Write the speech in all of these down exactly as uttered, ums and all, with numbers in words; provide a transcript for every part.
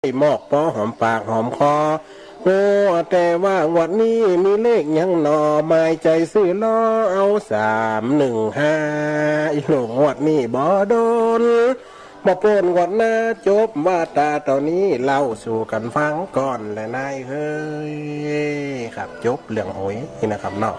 หมอกปอหอมปากหอมคอ โอ้ แต่ว่างวดนี้มีเลขหยังหนอ หมายใจ๋ซื่อลอ เอาสามหนึ่งห้า อีหลูง งวดนี้บ่โดน บ่โป๊นงวดหน้า จบว่าต๋าเต้านี้ เล่าสู่กั๋นฟังก่อนแหละนายเฮ้ย ครับ จบเรื่องหวยนี่นะครับเนาะ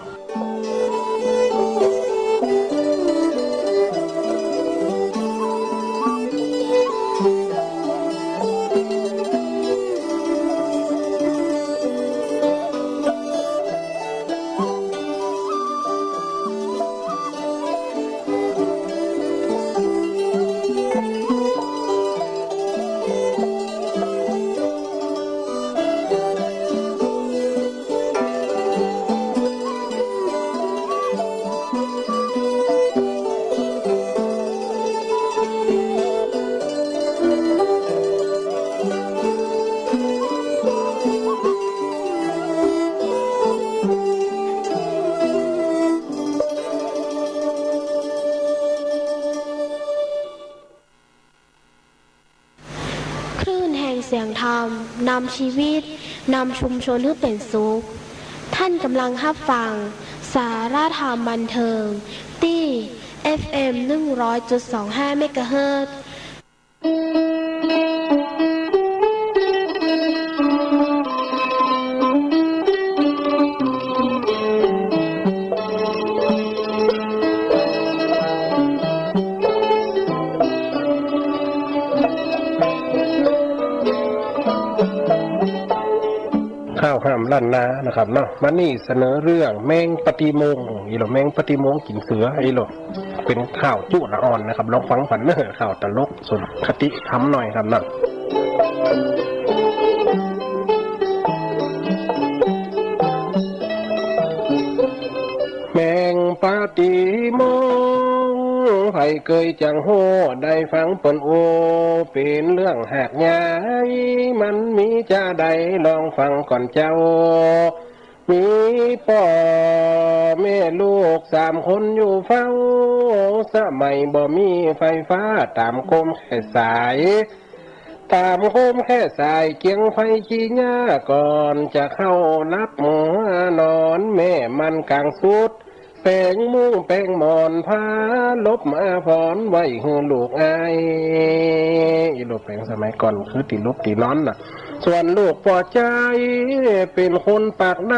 คลื่นแห่งเสียงธรรม นำชีวิต นำชุมชนหื้อเป๋นสุข ท่านกำลังฮับฟัง สาระธรรมบันเทิง ตี้ เอฟเอ็ม หนึ่งร้อยจุดสองห้า เมกะเฮิรตซ์ ข่าวห้ามล้านนานะครับเนาะ วันนี้เสนอเรื่องแมงปาตี้โมง อีหลู แมงปาตี้โมงกิ๋นเสือ อีหลู เป๋นข่าวจุละอ่อนนะครับ ลองฟังกั๋นเน่อ ข่าวตลก สนคติธรรมหน่อยครับนะ แมงปาตี้โมง ใผเกยจักฮู้ ได้ฟังเปิ้นโอ้ เป๋นเรื่องหากใหญ่ มันมีจาใด ลองฟังก่อนเจ้า มีป้อแม่ลูกสามคนอยู่เฝ้า สมัยบ่มีไฟฟ้า ต๋ามโกมแค่สาย ต๋ามโกมแค่สาย เกียงไฟขี้หญ้า ก่อนจะเข้าหลับนอน แม่มันก๋างสุด แป๋งมุ้งแป๋งหมอน ผ้าหลบอาภรณ์ ไว้หื้อลูกอ้าย อีหลู แป๋งสมัยก่อนคือตี้หลบตี้นอนน่ะ ส่วนลูกป้อจาย เป๋นคนปากใน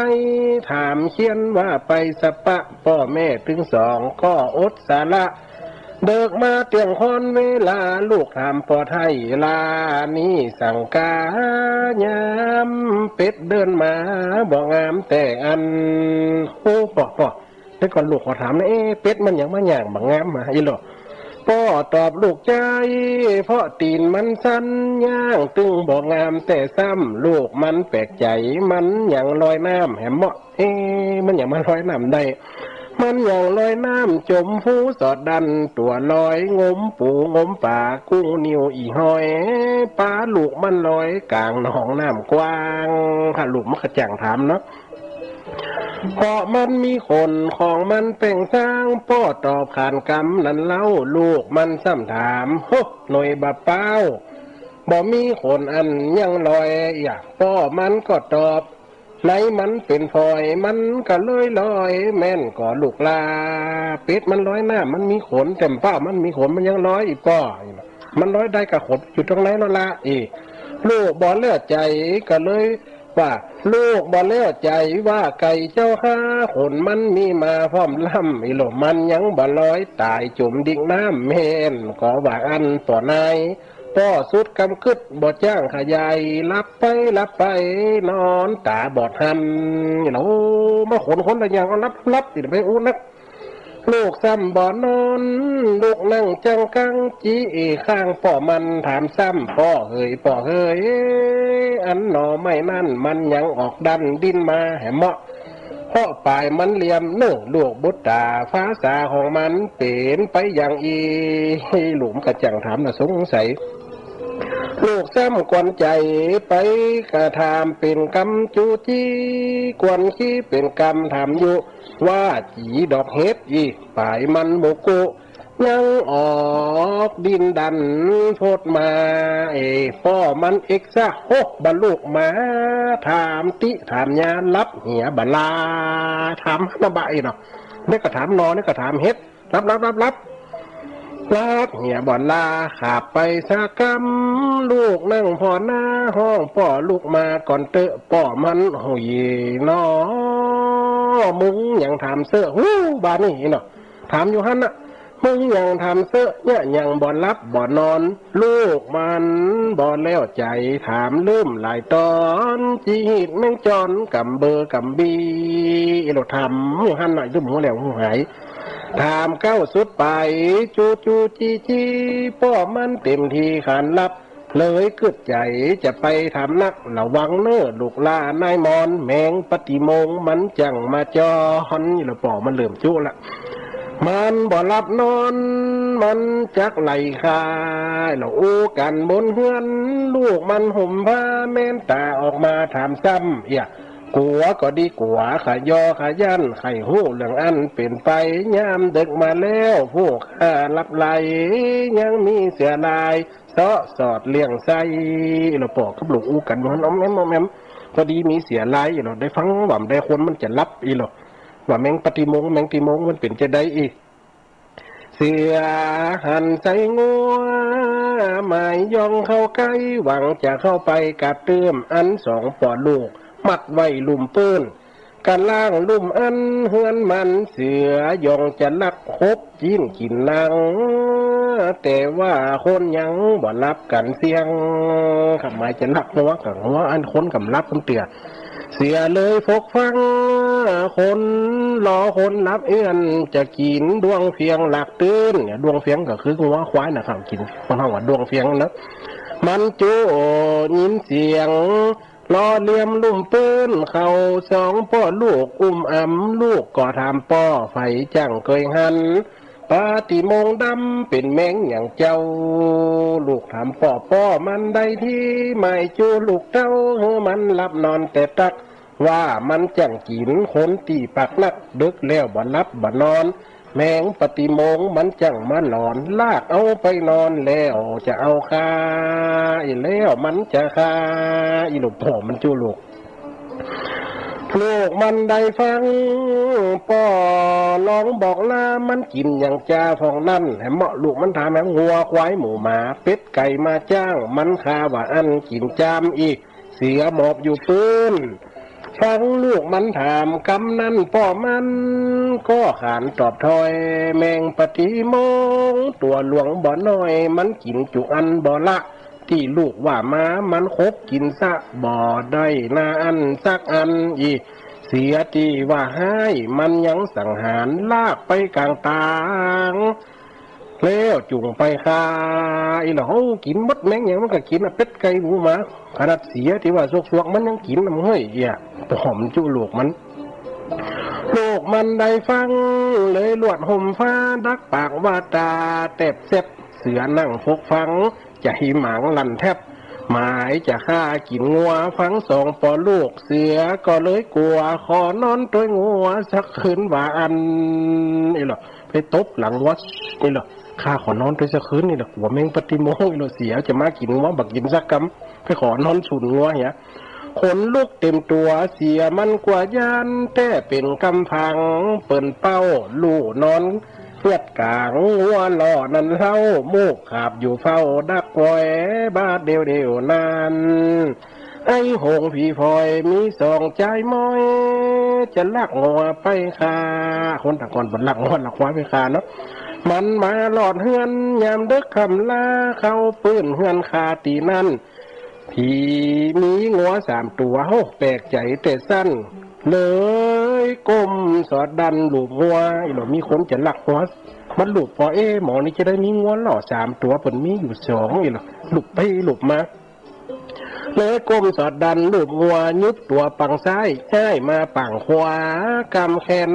ถามเคียนว่าไปสะปะ ป้อแม่ตึงสองก็อดสาระ เดิกมาเตี้ยงค่อนเวลา ลูกถามป้อไท้ ลานี้สังกา ยามเป็ดเดินมา บ่งามแต่อัน โอ้ ป้อ ป้อ แต่ก่อนลูกขอถามนะ เอ๊ะ เป็ดมันหยังมาย่างบ่งามมา อีหลู ป้อตอบลูกจาย เพราะตี๋นมันสั้น ย่างตึงบ่งามแต่ซ้ำ ลูกมันแปลกใจ๋ มันหยังลอยน้ำแหมเมาะ เอ๊ะ มันหยังมาลอยน้ำได้ มันหยังลอยน้ำจ๋มภูสอดดัน ตั๋วลอยงมปูงมป๋า กุ้งนิวอี่หอย ปาลูกมันลอยก๋างหนองน้ำกว้าง ถ้าลูกมันกระจ่างถามเนาะ เพราะมันมีขน ของมันเป๋งสร้าง ป้อตอบขานกำนั้นเล่า ลูกมันซ้ำถาม โฮ หน่วยบ่าป๊าว บ่มีขนอันหยังลอย อย่า ป้อมันก็ตอบ ในมันเป๋นฝอย มันก็เลยลอย แม่นก่อลูกลา เป็ดมันลอยน้ำ มันมีขน แต่ป้อมันมีขน มันหยังลอย อีป้อ มันลอยได้ก็ขนอยู่ตรงไหนแล้วละ อี ลูกบ่แล้วใจ๋ก็เลยว่า ลูกบ่แล้วใจ๋ว่าไก่เจ้าข้า ขนมันมีมาพร้อมล้ำ อีหลู มันหยังบ่ลอย ต๋ายจ๋มดิ่งน้ำ แม่นก่อว่าอั้นป้อนาย ป้อสุดกำกึ๊ด บ่จ้างขยาย หลับไปหลับไป นอนต๋าบอดหัน อีหลู มาขนคนละอย่าง เอาหลับหลับ ตี้ไปอู้นัก ลูกซ้ำบ่นอน ลุกนั่งจังกัง จี้ข้างป้อมันถามซ้ำ ป้อเหย ป้อเหย อันหน่อไม้นั้น มันหยังออกดันดิ้นมาแหมเมาะ เพราะป๋ายมันเหลี่ยมเน่อ ลูกบุตต๋า ภาษาของมันเป๋นไปอย่างอี้ ลูกกระจ่างถามน่ะสงสัย ลูกซ้ำกวนใจ๋ ไปกระถามเป๋นกำจู้จี้ กวนขี้เป๋นกำถามอยู่ ว่าจี๋ดอกเห็ดอี้ ป๋ายมันบ่กู้ ยังออกดิ้นดันโพดมา เอ้ ป้อมันเอกซะ โฮ บ่ลูกมา ถามตี้ถามยา หลับเหียบ่ลา ถามหั้นนะบ่าอี้เนาะ นี่ก็ถามนอ นี่ก็ถามเฮ็ด หลับ หลับ หลับ หลับ หลับเหียบ่ลา ขาบไปสักกำ ลูกนั่งผ่อหน้า ฮ้องป้อลุกมาก่อนเต๊อะ ป้อมัน โหย น้อ มึงหยังถามเซ้อ ฮู้ บ่านี้เนาะ ถามอยู่หั้นนะ มึงหยังถามเซ้อ เยียะหยังบ่หลับบ่นอน ลูกมันบ่แล้วใจ๋ ถามเริ่มหลายตอน จีหิดแมงจอน กำเบอร์กำบีอีหลอ ถามอยู่หั้นนะ จุ่มหัวแหลวหัวหาย ถามเก๊าสุดไป จู้จู้จี้จี้ ป้อมันเต็มทีขานหลับ เลยกึ๊ดใจ๋จะไปถามนัก ระวังเน้อลูกหล้านายมอน แมงปะติมงมันจั้งมาจอน อีหลอ ป้อมันเริ่มจู้ละ มันบ่หลับนอน มันจักไล่ข้า ละอู้กั๋นบนเฮือน ลูกมันห่มผ้า แม้นต๋าออกมาถามซ้ำ เอี้ย กั๋วก็ดีกั๋ว ข้ายอข้าย้าน ใค่ฮู้เรื่องอันเป๋นไป ยามเดิ็กมาแล้ว ผู้ข้าหลับไหล ยังมีเสือลาย เซาะสอดเลี้ยงไส้ อีหลอ ป้อกับลูกอู้กั๋นอยู่หั้น อ๋อมแอ๋ม อ๋อมแอ๋ม พอดีมีเสือลาย อีหลอ ได้ฟังว่าบ่าใดคนมันจะหลับ อีหลอ ว่าแมงปะติมง แมงติมงมันเป๋นจาใดอี้ เสือหันใส่งัว หมายย่องเข้าใก้ หวังจะเข้าไปกระเตื้อม อันสองป้อลูก มัดไว้ลุ่มปื้น กะล่างลุ่มอันเฮือนมัน เสือย่องจะลักคบ จี๊นกิ๋นหนัง แต่ว่าคนยังบ่หลับกั๋นเสี้ยง ข้าหมายจะลักงัว กะงัวอันคนกำลับกำเตื้อ เสือเลยฟกฟัง คนรอคนหลับเอื้อน จะกิ๋นด้วงเฟียงหลักตื้น เนี่ย ด้วงเฟียงก็คืองัวควายนะครับ กิ๋น คนฮ้องว่าด้วงเฟียงนะ มันจู้ยินเสียง ลอเลียมลุ่มปื้น เขาสองป้อลูกอุ้มอำ ลูกก็ถามป้อ ใผจั้งเกยหัน ปะติมงดำเป๋นแมงหยังเจ้า ลูกถามป้อ ป้อมันได้ที หมายจู้ลูกเต้า หื้อมันหลับนอนแต่ตั๊ก ว่ามันจั้งกิ๋นคนตี้ปากนัก เดิ็กแล้วบ่หลับบ่นอน แมงปะติมงมันจั้งมาหลอน ลากเอาไปนอนแล้วจะเอาฆ่า อี้แล้วมันจะฆ่า อี้หลอ ป้อมันจู้ลูก ลูกมันได้ฟัง ป้อลองบอกลา มันกิ๋นหยังจาพ่องนั้น แหมเมาะ ลูกมันถามแหม งัวควายหมูหมา เป็ดไก่มาจ้าง มันฆ่าว่าอั้น กิ๋นจามอี้ เสือหมอบอยู่ปื้น ฟังลูกมันถามกำนั้น ป้อมันก็ขานตอบถ้อย แมงปะติมงตั๋วหลวงบ่น้อย มันกิ๋นจุอันบ่ละ ตี้ลูกว่ามา มันคบกิ๋นซะบ่ได้นาอันสักอันอี้ เสือตี้ว่าฮ้าย มันยังสังหาร ลากไปก๋างตาง แล้วจุ่งไปฆ่า อี้หลอ โอ้ กิ๋นหมด แมงหยังมันก็กิ๋นอะ เป็ดไก่หมูหมา ขนาดเสือตี้ว่าสวกๆ มันยังกิ๋นนำเฮ้ย เอี้ย ป้อมันจู้ลูกมัน ลูกมันได้ฟัง เลยลวดห่มผ้า ดักปากว่าต๋าแต๊บแซ็บ เสือนั่งฟกฟัง ใจ๋หมางลั่นแท็บ หมายจะฆ่ากิ๋นงัว ฟังสองป้อลูก เสือก็เลยกั๋ว ขอนอนตวยงัวสักคืนว่าอั้น อี้หลอ ไปตบหลังงัว อี้หลอ ข้าขอนอนตวยสักคืน อี้หลอ กั๋วแมงปะติมง อี้หลอ เสือจะมากิ๋นงัว บ่กิ๋นสักกำ ไปขอนอนสูนงัวเหีย ขนลุกเต็มตั๋ว เสือมันกั๋วย้าน แต๊เป๋นกำพัง เปิ้นเป้าลู่นอนเปื้อดก๋าง งัวหล่อนั้นเล่า มูกขาบอยู่เฝ้า ดักปอยบาดเดี่ยวๆ นั้น ไอ้โหงผีพอย มีสองจายมอย จะลักงัวไปฆ่า คนตะก่อนเปิ้นลักงัวลักควายไปฆ่าเนาะ มันมาลอดเฮือน ยามเดิ็กค่ำลา เข้าปื้นเฮือนข้าตี้นั้น ผีมีงัวสามตั๋ว โห แปลกใจ๋แต่สั้น เลยก้มสอดดันลูบงัว อี้หลอ มีคนจะลักงัว มันลูบป้อ เอ๊ะ หมอนี่จะได้มีงัวหล่อสามตั๋ว เปิ้นมีอยู่สอง อี้หลอ ลูบไปลูบมา เลยก้มสอดดันลูบงัว ยุบตั๋วปังซ้าย ย้ายมาปังขวา กำแขน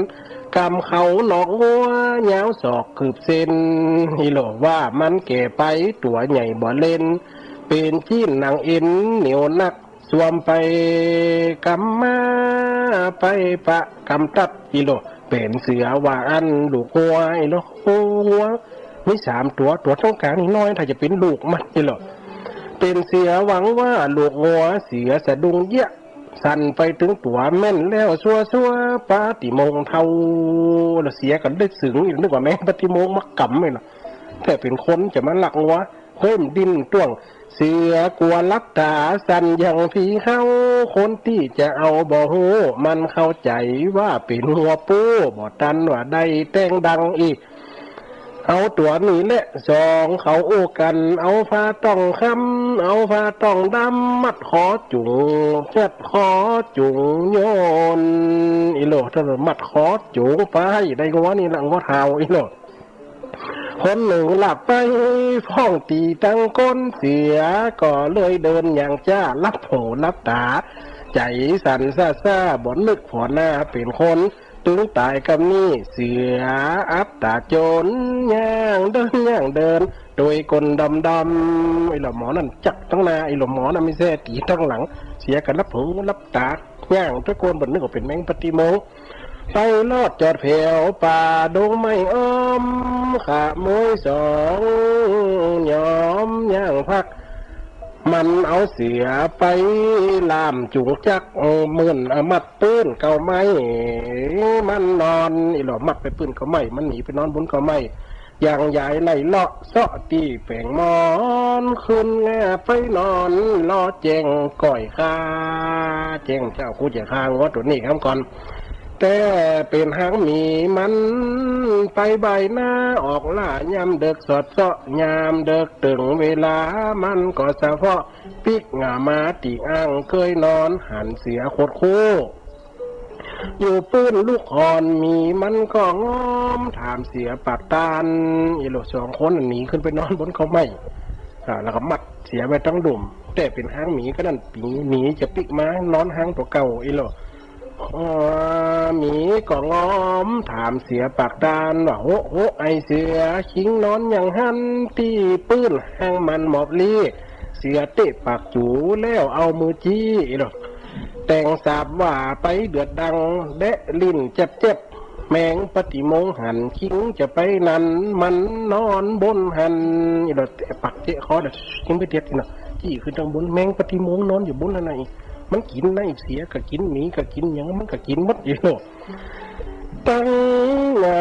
กำเขาหนอกงัว ยาวศอกคืบเส้น อี้หลอ ว่ามันแก่ไป ตั๋วใหญ่บ่เล่น เป๋นจี๊นหนังเอ็นเหนียวนัก สวมไปกำมา ไปปะกำตัด อี้หลอ เป๋นเสือว่าอั้นลูกงัว อี้หลอ โอ้ งัว มีสามตั๋ว ตั๋วตรงก๋างนี่น้อย ถ้าจะเป๋นลูกมันนี่เหรอ เป๋นเสือหวังว่าลูกงัว เสือสะดุ้งเยียะ สั่นไปตึงตั๋วแม่นแล้วซัวๆ ปาติโมงค์เฒ่า แล้วเสือก็ได้สึง นึกว่าแมงปาติโมงค์มากำนี่เหรอ แต่เป๋นคนจะมาลักงัว เฮ้ย มันดิ้นต้วง เสือกั๋วหลับต๋าสั่นอย่างผีเข้า คนตี้จะเอาบ่ฮู้ มันเข้าใจ๋ว่าเป๋นงัวปู บ่ตันว่าได้แต๊งดังอี้ เอาตั๋วนี้แหละสองเขาอู้กั๋น เอาผ้าต้องคำ เอาผ้าต้องดำ มัดคอจุ๋ง มัดคอจุ๋งโยน อี้โหล่ ถ้ามัดคอจุ๋งไป ได้งัวนี่ละ งัวเฒ่า อี้โหล่ คนนึ่งหลับไป ฟ้องตี้ตังก้น เสือก็เลยเดินอย่างจ๊า หลับหูหลับต๋า ใจ๋สั่นซ่าๆ บ่นึกผ่อหน้าเป๋นคน ตึงต๋ายกำนี้ เสืออับต๋าจน ย่างเดิน ย่างเดิน โดยก้นดำๆ อี้โหล่ หมอนั่นจักตังหน้า อี้โหล่ หมอนั่นไม่แซ่ตี้ตังหลัง เสือก็หลับหูหลับต๋า ย่างตวยก้น บ่นึกว่าเป๋นแมงปาติโมงค์ ไปลอดจอดแผวป่าดงไม้อ้อม ขโมยสองยอมย่างพัก มันเอาเสือไปล่ามจุ๋งจัก เออ มื่น เออ มัดปื้นเก๊าไม้ มันนอน อี้โหล่ มัดไปปื้นเก๊าไม้ มันหนีไปนอนบนเก๊าไม้ อย่างยายไล่เลาะเซาะตี้แป๋งหมอน ขึ้นแง่ไปนอน รอแจ้งก้อยฆ่า แจ้งเจ้ากู้จะฆ่างัวตั๋วนี้กำก่อน แต่เป๋นหางหมีมันไปบ่ายหน้า ออกล่ายามเดิ็กสอดเซาะ ยามเดิ็กเถิงเวลา มันก็สะเพาะ ปิ๊กหง่ามาตี้อ้างเกยนอน หันเสือขดคู้ อยู่ปื้นลูกอ่อน หมีมันก็ง้อม ถามเสือปากตาน อี้โหล่ สองคนหนีขึ้นไปนอนบนเก๊าไม้ อ่า แล้วก็มัดเสือไว้ตังลุ่ม แต่เป๋นหางหมีก็นั่น หมี หมีจะปิ๊กมานอนหางตั๋วเก่า อี้โหล่ อ๋อ หมีก็ง้อม ถามเสือปากตานว่า โหะ โหะ ไอ้เสือ คิงนอนอย่างหั้นตี้ปื้น หางมันหมอบลี้ เสือเตะปากจู๋แล้วเอามือจี้ อี้โหล่ แต่งสาบว่าไปเดือดดัง แดะลิ้นแจ็บๆ แมงปาติโมงค์หัน คิงจะไปนั้น มันนอนบนหั้น อี้โหล่ เตะปากเตะคอ แล้วคิงไปเด็ดอี้โหล่ จี้ขึ้นตังบน แมงปาติโมงค์นอนอยู่บนหั้นนะ มันกิ๋นนะ เสือก็กิ๋น หมีก็กิ๋น หยังมันก็กิ๋นหมด อี้โหล่ ตัง เอ่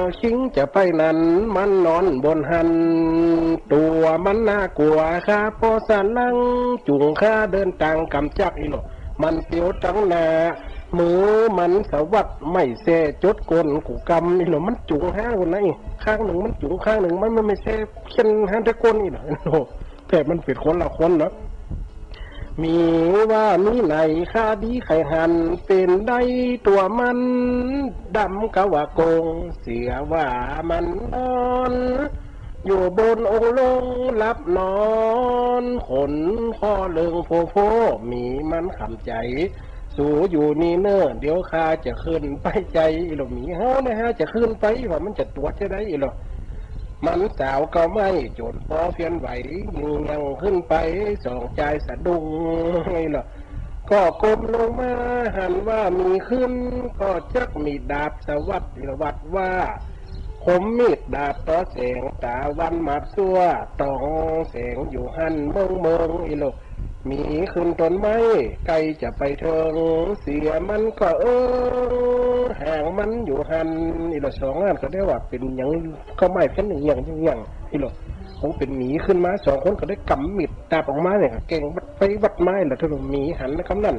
อ คิงจะไปนั้น มันนอนบนหั้น ตั๋วมันน่ากลัว ข้าป้อสะลัง จุ๋งข้าเดินตางก๋ำจัก อี้โหล่ มันเตียวตังหน้า มือมันสะวัดไม้แส้จดก้นกู้กำ อี้โหล่ มันจุ๋งหางคนไหน ข้างนึ่งมันจุ๋ง ข้างนึ่งมัน มันไม้แส้เคี้ยนหางแต่ก้น อี้โหล่ แต่มันเป๋นคนละคนเนาะ หมีว่ามีไหน ข้าดีใค่หัน เป๋นใดตั๋วมันดำกะว่าโกง เสือว่ามันนอน อยู่บนองค์ลงหลับนอน ขนคอเลิงโผโผ หมีมันขำใจ๋ สูอยู่นี่เน่อ เดี๋ยวข้าจะขึ้นไปใจ๋ อี้โหล่ หมีเฮาเนี่ย ข้าจะขึ้นไป ว่ามันจะตั๋วจะได้ อี้โหล่ มันสาวเก๊าไม้จ๋นปอเฟียนไหว ยืนยังขึ้นไป สองจายสะดุ้ง อี้โหล่ ก็ก้มลงมาหันว่าหมีขึ้น ก็จักมีดดาบสะวัด อี้โหล่ วัดว่า คมมีดดาบต่อแสง ต๋าวันมาบซั่ว ต๋องแสงอยู่หั้นเมิงเมิง อี้โหล่ หมีขึ้นต้นไม้ ใก้จะไปเถิง เสือมันก็เอิง หางมันอยู่หั้น อี้โหล่ สองอันก็ได้ว่าเป๋นหยัง เก๊าไม้เป๋นเยียงเยียง อี้โหล่ คงเป๋นหมีขึ้นมา สองคนก็ได้ก๋ำมีดดาบออกมาเนี่ย แก่งวัดไปวัดมา อี้โหล่ เถิงหมีหันนะกำนั้น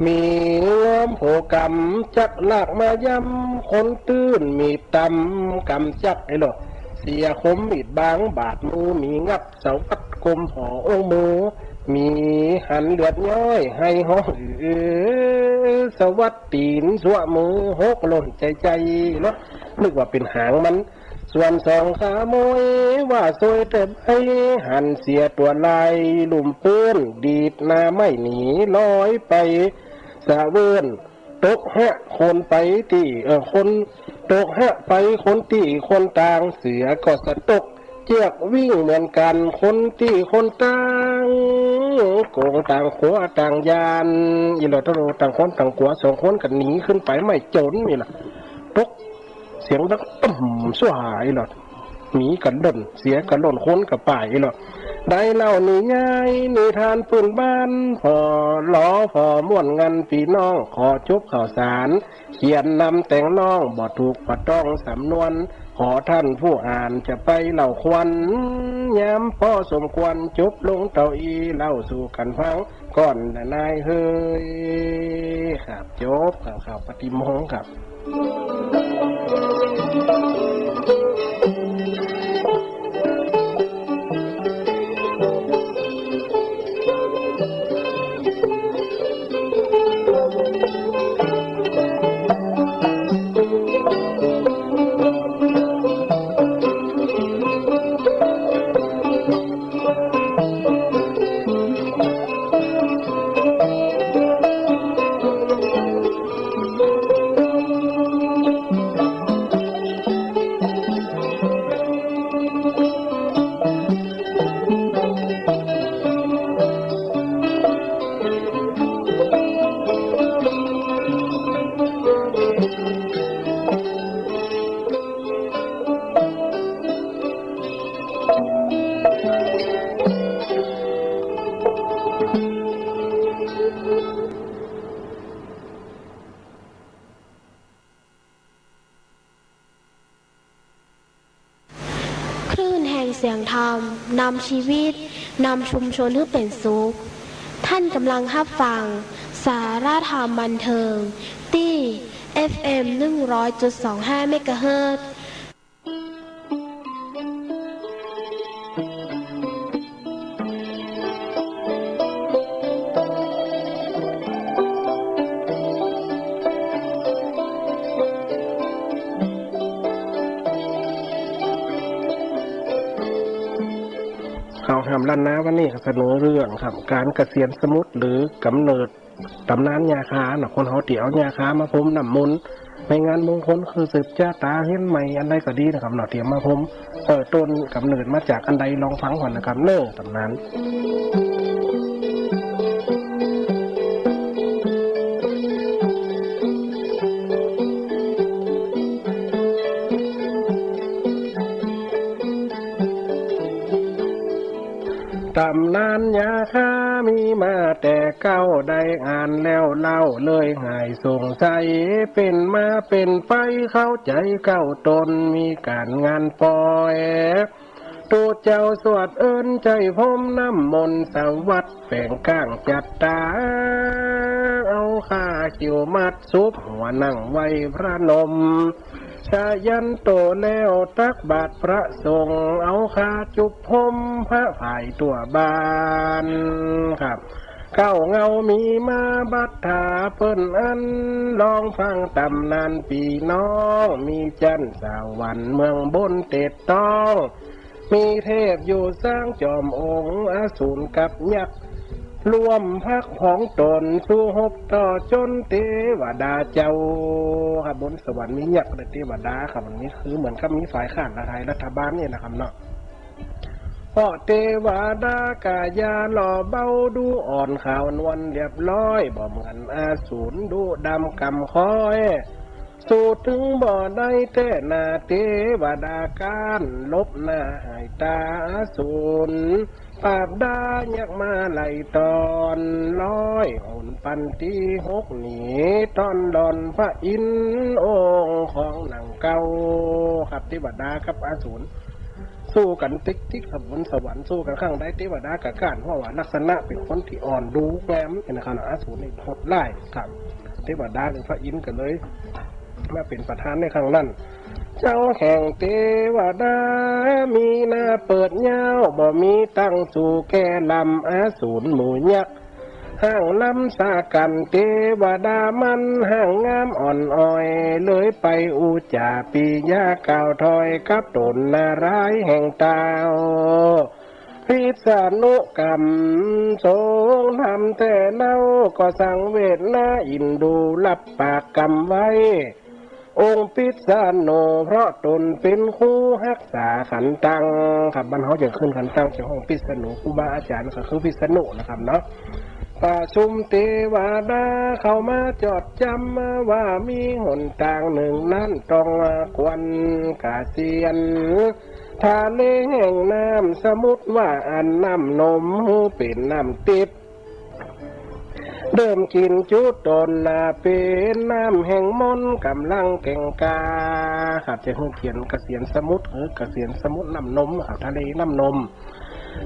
หมีง้อมโผกำจักลากมาย้ำ คนตื้นมีดตำกำจัก อี้โหล่ เสียคมมีดบางบาดมือ หมีงับสะวัดก้มผ่อองค์มือ หมีหันเลือดย้อยไห้ฮ้อง เออ สะวัดตี๋นซั่วมือ หกล่นใจ๋ๆ เนาะ นึกว่าเป๋นหางมัน ส่วนสองขโมยว่าซวยแต่ใบ้ หันเสียตั๋วลายลุ่มปื้น ดีดหน้าไม้หนีลอยไป สะเวิ้น ตกหะคนไปตี้ เอ่อ คน ตกหะไปคนตี้คนตาง เสือก็สะตก เจื้อกวิ่งเหมือนกั๋น คนตี้คนตาง โก๋งต่างขัวต่างย่าน อี้โหล่ ตะโลต่างคนต่างขัว สองคนก็หนีขึ้นไปไม้จ๋นนี่แหละ ตก เสียงดังตึ้มสั่วอี้หลอ หมีก็ล่น เสือก็ล่น คนก็ป้ายอี้หลอ ได้เล่านิยายนิทานปื้นบ้าน ผ่อหลอผ่อม่วนงันปี้น้อง ขอจบข่าวสาร เขียนนำแต่งน้อง บ่ถูกบ่ต้องสำนวน ขอท่านผู้อ่านจะไปเล่าขวัญ ยามพอสมควร จบลงเต้าอี้ เล่าสู่กั๋นฟังก่อนนะนายเฮย ครับ จบข่าว ข่าวปาฏิโมกข์ครับ คลื่นแห่งเสียงธรรม นำชีวิต นำชุมชนหื้อเป๋นสุข ต้านก่ำลังฮับฟัง สาระธรรมบันเทิง ตี้ เอฟเอ็ม หนึ่งร้อยจุดสองห้า เมกะเฮิรตซ์ ข่าวห้ามล้านนาวันนี้ก็เสนอเรื่องครับ ก๋านเกษียณสมุติหรือกำเนิด ต๋ำนานหญ้าคาเนาะ คนเฮาตี้เอาหญ้าคามาพรมน้ำมนต์ในงานมงคล คือสืบจะต๋าเฮือนใหม่อันใดก็ดีนะครับเนาะ ตี้เอามาพรม เอ่อ ต้นกำเนิดมาจากอันใด ลองฟังก่อนนะครับเนาะ ต๋ำนาน ต๋ำนานหญ้าคามีมาแต่เก๊า ได้อ่านแล้วเล่าเลยหายสงสัย เป๋นมาเป๋นไปเข้าใจ๋เก๊าต๋น มีก๋านงานปอย ตุ๊เจ้าสวดเอิ้นใจ๊พรมน้ำมนต์ สวัสดิ์แป๋งก้างจัดต๋า เอาผ้าเขียวมัดสุบหัว นั่งไหว้พระนม ชยันโตแล้วตักบาตรพระสงฆ์ เอาผ้าจุบห่มพระผายตั๋วบ้าน ครับ เก๊าเงามีมาบัดถ้าเปิ้นอั้น ลองฟังต๋ำนานปี้น้อง มีจั๊นสวรรค์เมืองบนเต็ดต้อง มีเทพอยู่สามจอมองค์ อสูรกับยักษ์ ร่วมพรรคของต๋น สู้ฮบต่อจ๋นเตวดาเจ้า ครับ บนสวรรค์มียักษ์และเตวดาครับ อันนี้คือเหมือนกับมีฝ่ายค้านฝ่ายรัฐบาลนี่นะครับเนาะ เพราะเตวดากายาหล่อเบาดูอ่อนขาวนวลเรียบร้อย บ่เหมือนอสูรดุดำกำค้อย สู้ตึงบ่ได้แต๊นา เตวดาก๊านหลบหน้าหายต๋า อสูรปราบดายักษ์มาไล่ต้อน ร้อยหนปันตี้หกหนี ต้อนดอนพระอินทร์องค์ของหนังเก๊า ครับ เตวดากับอสูร สู้กั๋นติ๊กติ๊กครับ บนสวรรค์สู้กั๋นข้างใด เตวดาก็ก๊าน เพราะว่าลักษณะเป๋นคนตี้อ่อนดูงามนะครับ อสูรนี่โหดร้ายครับ เตวดากับพระอินทร์ก็เลยมาเป๋นประธานในครั้งนั้น เจ้าแห่งเตวดามีหน้าเปิดยาว บ่มีตังสู้แก้ลำ อสูรหมู่ยักษ์ ห้างลำสากั๋น เตวดามันห้างงามอ่อนอ่อย เลยไปอู้จ๋าปิยะกล่าวถ้อยกับต๋นนารายณ์แห่งเต้า พิษณุกรรมทรงธรรมแต๊เล่า ก็สังเวชนาอินดูรับปากกำไว้ องค์พิษณุเพราะต๋นเป๋นครูฮักษาขันตัง ครับ บ้านเฮาจะขึ้นขันตัง จะฮ้องพิษณุ ครูบาอาจ๋ารย์ก็คือพิษณุนะครับเนาะ ประชุมเตวดาเข้ามาจดจ๋ำว่ามีหนตางนึ่งนั้นต้องควรเกษียณ ทะเลแห่งน้ำสมุทรว่าอั้น น้ำนมหื้อเป๋นน้ำติ๊บ เดิมกิ๋นจุตนนาเป๋นน้ำแห่งมนต์ก๋ำลังแก่งกล้า ครับ จะหื้อเขียนเกษียณสมุทร หรือเกษียณสมุทรน้ำนม ครับ ทะเลน้ำนม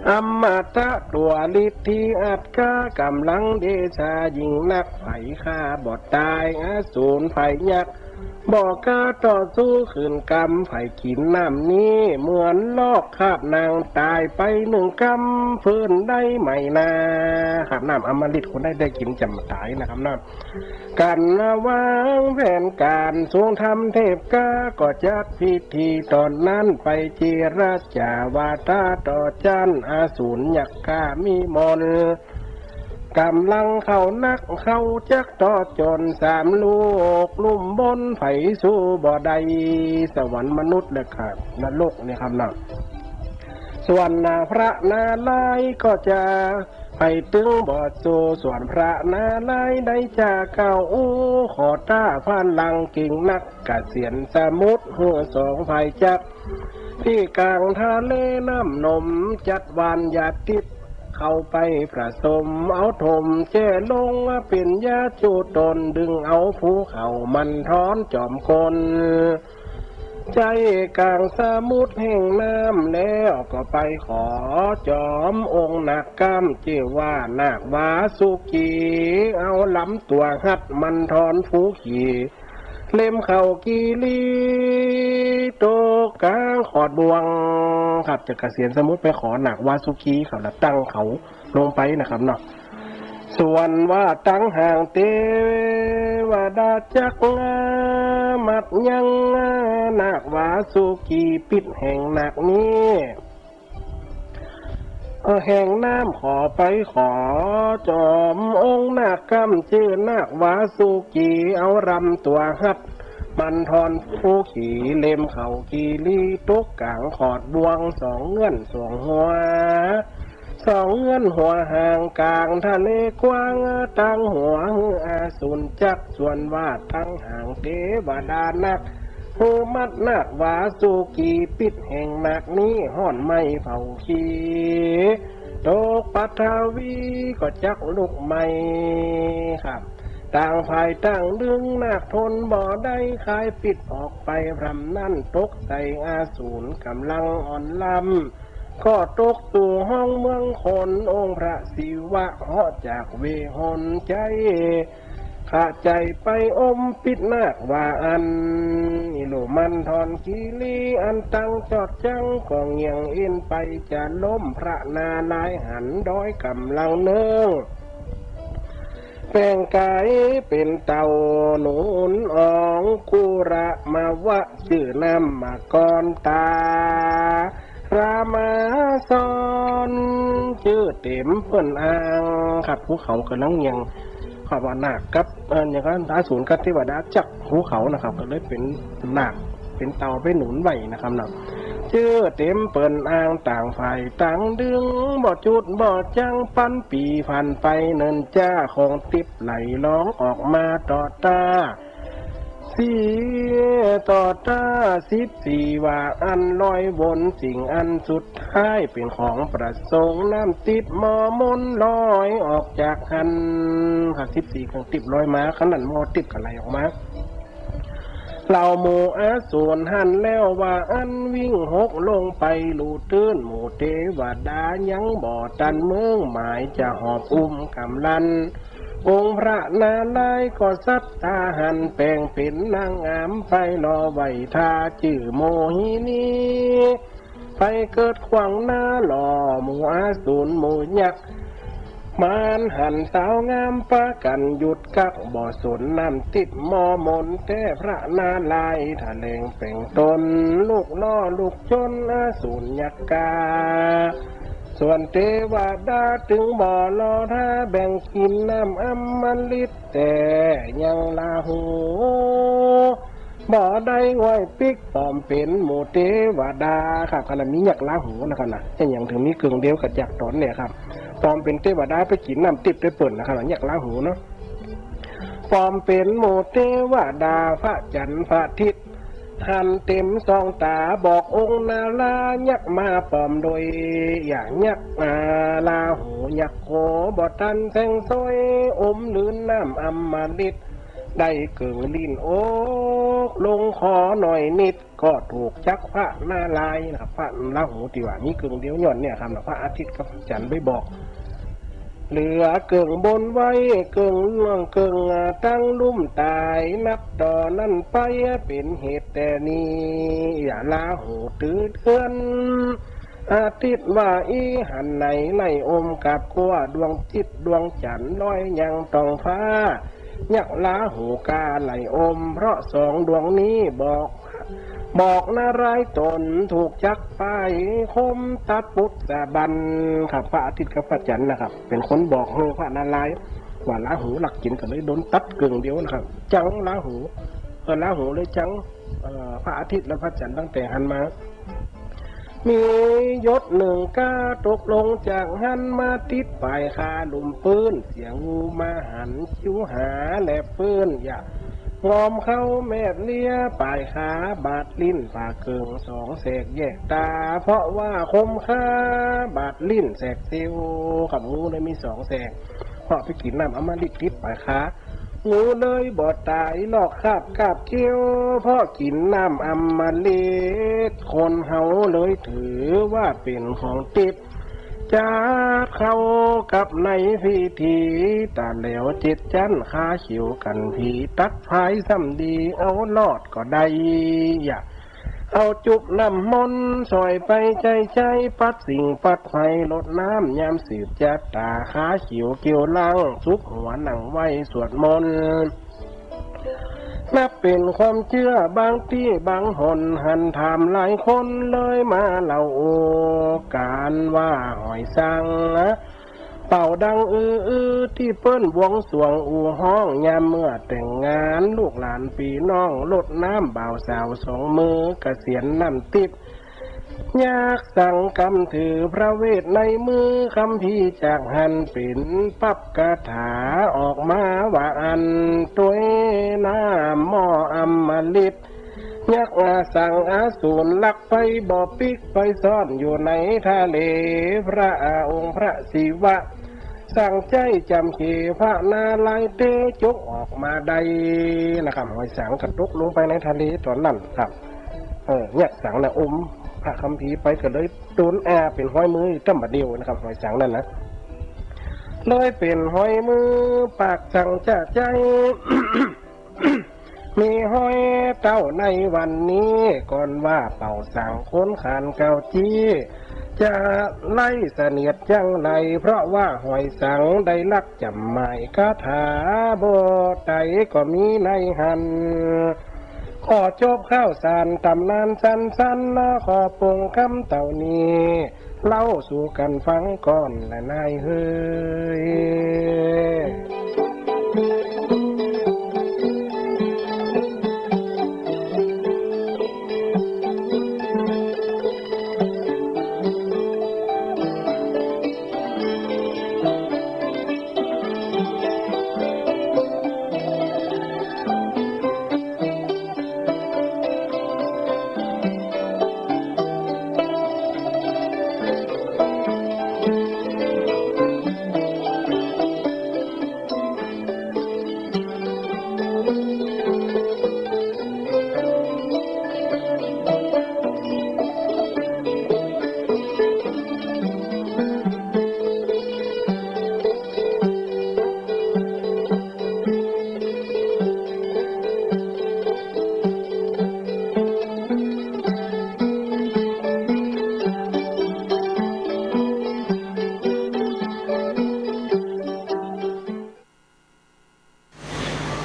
อมตะตั๋วฤทธิอัตกา ก๋ำลังเดชายิ่งนัก ใผฆ่าบ่ต๋าย อสูรใผยักษ์ บ่กล้าต่อสู้ ขืนกำใผกิ๋นน้ำนี้ เหมือนลอกคาบนางต๋ายไปนึ่งกำ ฟื้นได้ใหม่นา ครับ น้ำอมฤตคนใดได้กิ๋นจ๋ำต๋ายนะครับนะ กั๋นวางแผนก๋าน ทรงธรรมเทพกา ก็จัดพิธีต๋อนนั้นไป เจรจาวาทะต่อจั้น อสูรยักษ์ข้ามีมนต์ ก๋ำลังเข้านักเข้าจัก ต่อจ๋นสามลูกลุ่มบน ใผสู้บ่ได้ สวรรค์มนุษย์และก็นรกเนี่ยครับนะ ส่วนพระนารายณ์ก็จะใผตึงบ่สู้ ส่วนพระนารายณ์ได้จะกล่าวอู้ ขอต้าพลังเก่งนัก เกษียณสมุทรหื้อสองใผจัก ตี้ก๋างทะเลน้ำนม จัดหว่านหยาดติ๊บเข้าไปผสม เอาถมแจ้ลงเป๋นยาจุตน ดึงเอาภูเขามันทอนจ๋อมกล ใจ้ก๋างสมุทรแห่งน้ำ แล้วก็ไปขอจ๋อมองค์นาคกำ จื้อว่านาควาสุกี เอาลำตั๋วหัดมันทอนภูขี่ เล็มเขากีรี ตกก๋างขอดบ่วง ครับ จะเกษียณสมุทรไปขอนาควาสุกีเขา แล้วตั้งเขาลงไปนะครับเนาะ ส่วนว่าตังหางเตวดาจักมัดยังนาควาสุกี ปิดแห่งนาคนี้ เอ่อ แห่งน้ำขอไปขอจ๋อมองค์นาคกำ จื้อนาควาสุกี เอาลำตั๋วหัดมันทอนภูขี่ เล็มเขากีรี ตกก๋างขอดบ่วง สองเงื้อนสองหัว สองเงื้อนหัวห่างก๋างทะเลกว้าง ตังหัวหื้ออสูรจัก ส่วนว่าตังหางเตวดานัก หื้อมัดนาควาสุกี ปิดแห่งนาคนี้ฮ้อนไหม้เผาขี ตกปัทวีก็จักลุกไหม้ ครับ ต่างฝ่ายต่างดึง นาคทนบ่ได้ คายปิดออกไป พร่ำนั้นตกใส่อสูรก๋ำลังอ่อนล้ำ ก็ตกสู่ห้องเมืองคน องค์พระศิวะเหาะจากเวหนใจ๊ ขะใจ๋ไปอมปิดนาคว่าอั้น อิโลมันทอนคีรี อันตังจอดจั้ง ก็เงี่ยงเอ็นไปจะล้ม พระนารายณ์หันดอยก๋ำลังเนิ่ง แปลงก๋ายเป๋นเต่าหนุนออง กุระมะวะจื้อน้ำมะกร ตา รามาสอน จื้อเต็มเปิ้นอ่าง ครับ ภูเขาก๋ำลังเงี่ยง ครับ ว่านาคกับ เอ่อ อย่างนั้น อสูรกับเตวดาจักภูเขานะครับ ก็เลยเป๋นนาค เป๋นเต่าไปหนุนไว้นะครับเนาะ จื้อเต็มเปิ้นอ่าง ต่างฝ่ายต่างดึง บ่จุดบ่จั้ง ปันปี๋ผ่านไปเนินจ้า ของติ๊บไหลร้องออกมาต่อต้า สี่ ต่อต้าสิบสี่ ว่าอั้นลอยวน สิ่งอันสุดท้ายเป๋นของประสงค์ น้ำติ๊บหม้อมนต์ลอยออกจากหั้น ครับ สิบสี่ เครื่องติ๊บลอยมา ขนาดหม้อติ๊บก็ไหลออกมา เหล่าหมู่อสูรหันแล้วว่าอั้น วิ่งหกลงไปลู่ตื้น หมู่เตวดายังบ่ตันเมิง หมายจะหอบอุ้มกำลัน องค์พระนารายณ์ก็ศรัทธาหัน แป๋งเป๋นนางงามไปรอไหว้ท่า จื้อโมหินี ไปเกิดขวางหน้าหล่อหมู่อสูรหมู่ยักษ์ มารหันสาวงามปะกั๋นหยุดกั๊ก บ่สนน้ำติ๊บหม้อมนต์ แต่พระนารายณ์แถลงแป๋งตน ลูกล่อลูกจนอสูรยักษ์กา ส่วนเตวดาตึงบ่รอท่า แบ่งกิ๋นน้ำอมฤต แต่ยังลาหู บ่ได้ไหว้ปิ๊ก ปลอมเป๋นหมู่เตวดาครับ ขนาดมียักษ์ลาหูนะครับนะ แต่ยังเถิงมีเกิ่งเดียวกับยักษ์ต๋นเนี่ยครับ ปลอมเป๋นเตวดาไปกิ๋นน้ำติ๊บตวยเปิ้นนะครับ ยักษ์ลาหูเนาะ ปลอมเป๋นหมู่เตวดา พระจันทร์พระอาทิตย์หันเต๋มสองต๋า บอกองค์นารายักษ์มาปลอมโดย อย่ายักษ์ อ่า ลาหูยักษ์โขบ่ตันแสงสวย อมลืนน้ำอมฤต ได้เกิ่งลิ้นโอ๊ก ลงขอหน่อยนิด ก็ถูกจักพระนารายณ์นะครับ พระลาหูตี้ว่ามีเกิ่งเดียวย้อนเนี่ยครับ พระอาทิตย์กับจันทร์ไปบอก เหลือเกิ่งบนไว้ เกิ่งล่วงเกิ่งตั้งลุ่มต๋าย นับต่อนั้นไปเป๋นเหตุแต่นี้ อย่าลาหูตื้อเดือน อาทิตย์ว่าอี้ หันไหนไหลอมกับกั้ว ดวงจิตดวงจันทร์ลอยยังท้องฟ้า ยักษ์ลาหูกาไหลอม เพราะสองดวงนี้บอก บอกนารายณ์ต๋นถูกจักไปคมตัดปุตตะบันครับ พระอาทิตย์กับพระจันทร์นะครับ เป๋นคนบอกหื้อพระนารายณ์ว่าลาหูลักกิ๋น ก็เลยโดนตัดเกิ่งเดียวนะครับ จังลาหู เออ ลาหูเลยจัง เอ่อ พระอาทิตย์และพระจันทร์ตั้งแต่หันมา มียศนึ่งก้า ตกลงจากหั้นมาติดป๋ายขาลุ่มปื้น เสียงงูมาหันคิ้วหาแลบปื้น อย่างอมเข้าแมบเลียป๋ายขา บาดลิ้นปากเกิ่งสองแสกแยกต๋า เพราะว่าคมคาบาดลิ้นแสกเสี้ยวครับ งูเลยมีสองแสก เพราะไปกิ๋นน้ำอมฤตติดป๋ายขา งูเลยบ่ต๋ายลอกคาบกาบเคี้ยว เพราะกิ๋นน้ำอมฤต คนเฮาเลยถือว่าเป๋นของติด จัดเข้ากับในพิธี ต๋าแหลวเจ็ดจั๊น ขาเขียวกั๋นผี ตัดพายซ้ำดี เอารอดก็ได้ อย่า เอาจุบน้ำมนต์ สอยไปใจ๊ใจ๊ ปัดสิ่งปัดภัย รดน้ำยามสืบจั๊ดต๋า ขาเขียวเกี่ยวล่าง สุบหัวนั่งไหว้สวดมนต์ นับเป๋นความเจื้อบางตี้บางหน หันถามหลายคนเลยมาเล่าโอก๋านว่าหอยสัง เป่าดังอื้ออื้อ ตี้เปิ้นบวงสรวงอู่ฮ้อง ยามเมื่อแต่งงาน ลูกหลานปี้น้อง รดน้ำบ่าวสาวสองมือ เกษียณน้ำติ๊บ ยักษ์สังกำถือพระเวทในมือ คัมภีร์จากหั้นเป๋นปับคาถาออกมาว่าอั้น ตวยน้ำหม้ออมฤต ยักษ์สังอสูรลักไปบ่ปิ๊ก ไปซ่อนอยู่ในทะเล พระองค์พระศิวะ สั่งใจ๊จ๋ำเขพระนารายณ์เต๊ จกออกมาได้นะครับ หอยสังก็ตกลงไปในทะเลต๋อนนั้นครับ เออ ยักษ์สังน่ะอมพระคัมภีร์ไปก็เลยโดนอาเป๋นฮอยมือจ้ำบ่าเดียวนะครับ หอยสังนั่นนะ เลยเป๋นฮอยมือปากสังจะใจ๊ มีฮอยเต้าในวันนี้ ก่อนว่าเป่าสังคนขานเก่าจี้ จะไล่เสนียดจั้งใด เพราะว่าหอยสังได้ลักจ๋ำหมายคาถา บ่ใดก็มีในหั้น ขอจบข่าวสารต๋ำนานสั้นๆ นะ ขอปงกำเต้านี้ เล่าสู่กั๋นฟังก่อนละนายเฮย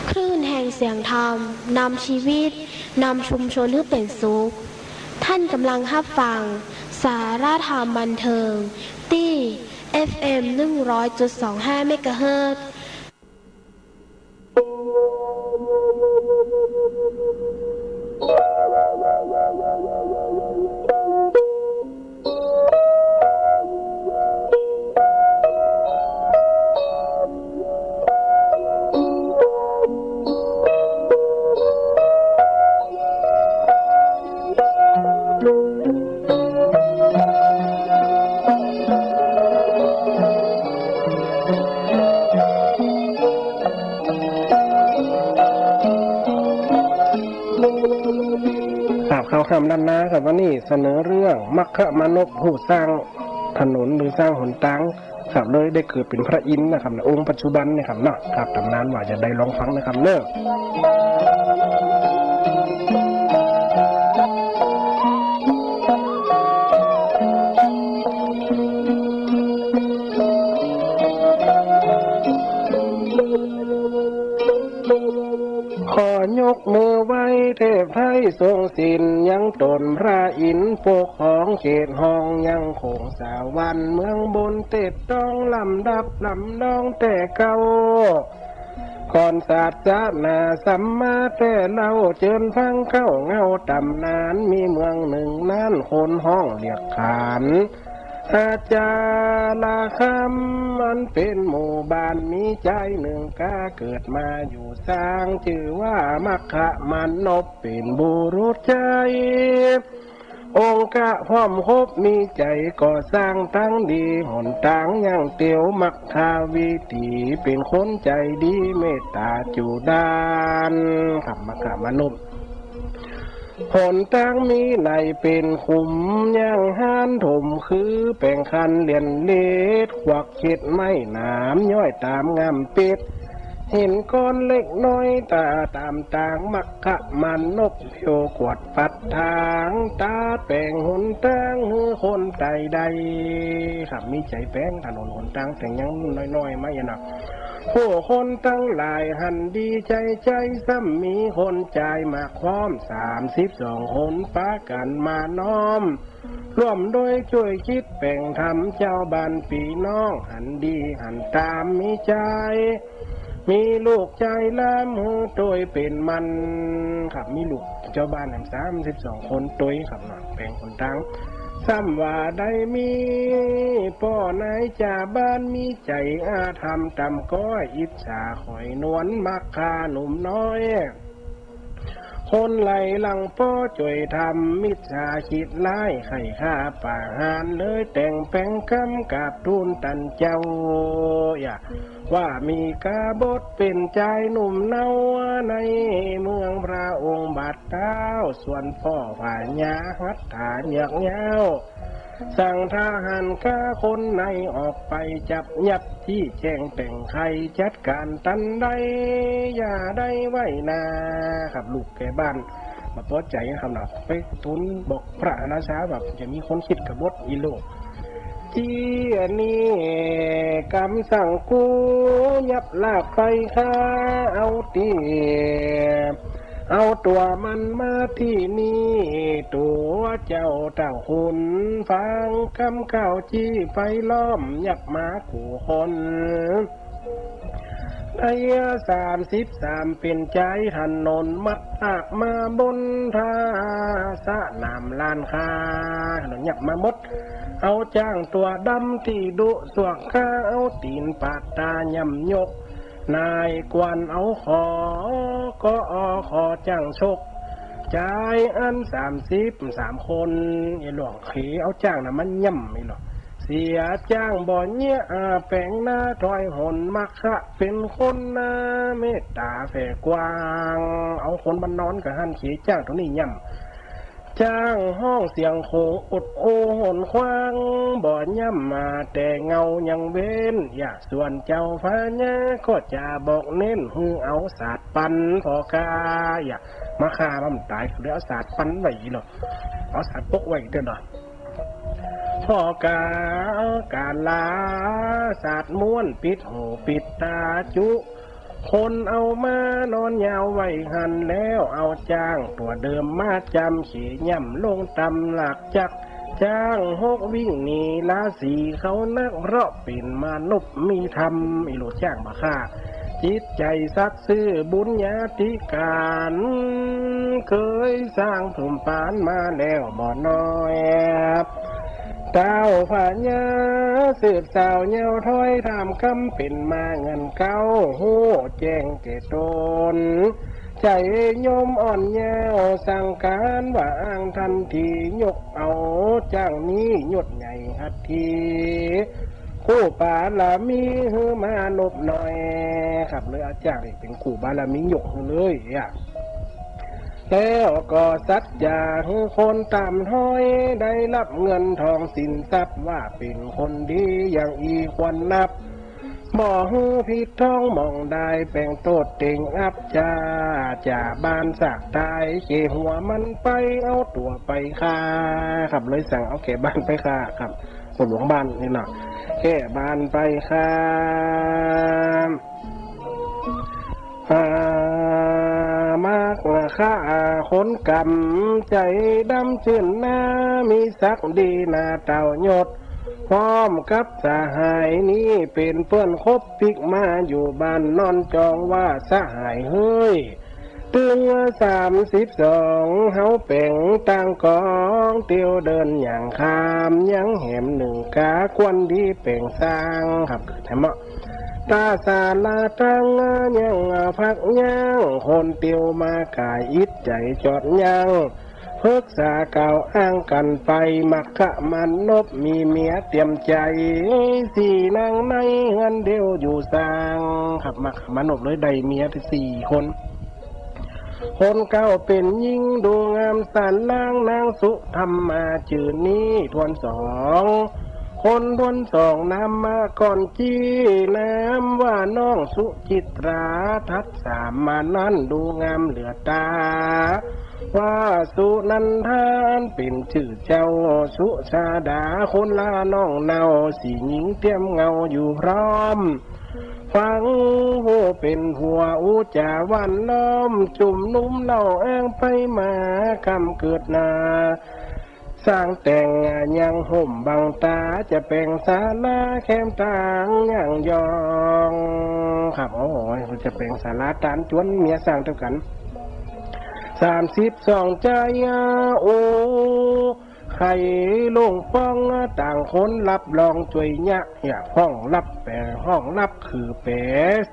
คลื่นแห่งเสียงธรรม นำชีวิต นำชุมชนหื้อเป๋นสุข ต้านก่ำลังฮับฟัง สาระธรรมบันเทิง ตี้ เอฟเอ็ม หนึ่งร้อยจุดสองห้า เมกะเฮิรตซ์ ครับ ล้านนาครับ วันนี้เสนอเรื่องมัคคมานพผู้สร้างถนนหรือสร้างหนตางครับ เลยได้เกิดเป๋นพระอินทร์นะครับ ในองค์ปัจจุบันนี่ครับเนาะ ครับ ต๋ำนานว่าจะใดลองฟังนะครับเนาะ ขอยกมือไหว้เทพไทยทรงศิลป์ ยังต๋นพระอินทร์ปกครองเขตห้อง ยังคงสวรรค์เมืองบน เต็ดต้องลำดับลำนองแต่เก่า ก่อนศาสนาสัมมาแต่เล่า เจิญฟังเข้าเงาต๋ำนาน มีเมืองนึ่งนั้นคนฮ้องเรียกขาน อาจาระคำ อันเป๋นหมู่บ้าน มีจายนึ่งกาเกิดมาอยู่สร้าง จื้อว่ามัคคมานพ เป๋นบุรุษใจ๊ องค์กะพร้อมครบ มีใจ๋ก่อสร้างตางดี หนตางยังเตียวมัคคาวิถี เป๋นคนใจ๋ดีเมตต๋าจุดาน ครับ มัคคมานพ หนตางมีไหลเป๋นขุม ยังฮานถมคือแป๋งคันเหลียญเลด ขวักเข็ดไม้หนาม ย้อยต๋ามง่ำเป็ด หินก้อนเล็กน้อย ต๋าต๋ามตาง มัคคมานพเตียวกวดปัดตาง ต๋าแป๋งหนตางหื้อคนใต้ได้ ครับ มีใจ๋แป๋งถนนหนตาง แต่ยังน้อยๆ มาอย่างนั้น ผู้คนตังหลายหันดีใจ๋ใจ๋ ซ้ำมีคนจ่ายมากพร้อม สามสิบสองคนปากั๋นมาน้อม ร่วมโดยจ้วยกึ๊ดแป๋งทำ เจ้าบ้านปี้น้องหันดีหันต๋าม มีจาย มีลูกจายลำหื้อตวยเป๋นหมั้น ครับ มีลูกเจ้าบ้านแหมสามสิบสองคนตวยครับเนาะ แป๋งหนตาง ซ้ำว่าได้มีป้อนายจ่าบ้าน มีใจ๋อาธรรมต่ำก๊อย อิจฉาขอยนวล มักฆ่าหนุ่มน้อย คนไหลหลังป้อจ้วยทำ มิจฉาคิดร้าย ใค่ฆ่าประหาร เลยแต่งแป๋งกำกราบทูลต้านเจ้า อย่าว่ามีกบฏเป๋นจายหนุ่มเนา ในเมืองพระองค์บาดเต๊า ส่วนป้อพญาหัตถาเยือกเย้า สั่งทหารฆ่าคนในออกไปจับยับ ตี้แจ้งแป๋งใค่จัดก๋านตันใด อย่าได้ไว้หน้า ครับ ลูกแก่บ้านบ่ปอใจ๋ครับเนาะ ไปทูลบอกพระราชาว่าจะมีคนคิดกบฏอี้ลูก ตี้อันนี้กำสั่งกูยับลากไปฆ่าเอาตี้ เอาตั๋วมันมาตี้นี่ ตั๋วเจ้าเต้าขุน ฟังกำข้าวจี้ไปล้อม ยับมากู้คน ได้สามสิบสามเป๋นจายถนน มัดลากมาบนท่าสนามล้านค้า ถนนยับมาหมด เอาจ๊างตั๋วดำตี้ดุสวกฆ่า เอาตี๋นปาดต๋าย่ำยก นายกวนเอาขอ ก็ออขอจ๊างชก จายอั้นสามสิบสามคน ไอ้หลวงเขยเอาจ๊างน่ะมันย่ำไอ้หลวง เสียจ๊างบ่เยียะ อาแป๋งหน้าถอยหน มัคคะเป๋นคนหน้าเมตต๋าแผ่กว้าง เอาคนมานอนกะหั้น เขยจ๊างตั๋วนี้ย่ำ จ๊างฮ้องเสียงโขงอุดอู้หนขว้าง บ่ย่ำมาแต่เงายังเว้น อย่าส่วนเจ้าพญาก็จะบอกเน้น หื้อเอาสาดปันผ่อก๋า อย่ามาฆ่ามันต๋าย ก็เลยเอาสาดปันไว้อี้หลวง เอาสาดปกไว้เตื้อเนาะ ผ่อก๋าก๋าลา สาดม้วนปิดหูปิดต๋าจุ คนเอามานอนยาวไว้หั้น แล้วเอาจ๊างตั๋วเดิมมาจ๋ำ เขยย่ำลงต่ำหลากจัก จ๊างหกวิ่งหนีราศีเขานัก เพราะเป๋นมนุษย์มีธรรม ไอ้หลวงจ๊างบ่ฆ่า จิตใจ๋สัตย์ซื่อบุญญาธิก๋าน เกยสร้างสมปานมาแล้วบ่น้อย เต้าพญาสืบสาวเย้าถ้อย ถามกำเป๋นมาเงินเก๊า ฮู้แจ้งแก่ต๋น ใจ๋โยมอ่อนเยาว์ สั่งก๋านว่าอ้างทันที ยกเอาจ๊างนี้ยศใหญ่หัตถี กู้บารมีหื้อมานพน้อย ครับ เลยเอาจ๊างนี้เป๋นกู้บารมียกหื้อเลย อ่ะ แล้วก็สัจจาหื้อคนต๋ามถ้อย ได้ฮับเงินทองสินทรัพย์ ว่าเป๋นคนดีอย่างอี้ควรนับ บ่หื้อผิดถ้องหม่องดาย แป๋งโต้ษเตงอับ จ๋า จ๋าบ้านสากต๋าย เขหัวมันไป เอาตั๋วไปฆ่า ครับ เลยสั่งเอาแก่บ้านไปฆ่า ครับ ผู้หลวงบ้านนี่เนาะ แก่บ้านไปฆ่า อ่า มักฆ่าคนกำ ใจ๋ดำจื้นนา มีศักดิ์ดีนาเต้ายศ พร้อมกับสหายนี้ เป๋นเปื้อนคบปิ๊กมาอยู่บ้านนอนจอง ว่าสหายเฮ้ย ตึงสามสิบสอง เฮาแป๋งต่างกอง เตียวเดินหยั่งข้าม ยังแหมนึ่งกา ควรดีแป๋งสร้าง ครับ แถมเนาะ ต๋าศาลาตั้ง ยังพักยัง คนเตียวมากาย อิดใจ๋จอดยัง ปรึกษาเก่าอ้างกั๋นไป มัคคะมานพมีเมียเตียมใจ๋ สี่นางในเฮือนเดียวอยู่สร้าง ครับ มัคคะมานพเลยได้เมียสี่คน คนเก่าเป๋นญิง ดูงามสานล้าง นางสุธรรมาจื้อนี้ ทวนสอง คนทวนสอง นามมาก่อนจี้ นามว่าน้องสุจิตรา ถัดสามมานั้น ดูงามเหลือต๋า ว่าสุนันทาอันเป๋นจื้อเจ้า สุชาดาคนละน้องเนา สี่ญิงเตียมเหงาอยู่พร้อม ฟังผู้เป๋นผัว อู้จ๋าหว่านล้อม จุมนุมเล่าอ้างไปมา กำเกิดนา สร้างแต่งยังห่มบังต๋า จะแป๋งศาลาแคมตางยังยอง ครับ โอ้ย จะแป๋งศาลาตานจวนเมียสร้างเต้ากั๋น สามสิบสอง จายา โอ้ ใค่ลงป้อง ต่างคนฮับรองจ้วยเยียะ เยียะห้องฮับแป๋ ห้องฮับคือแป๋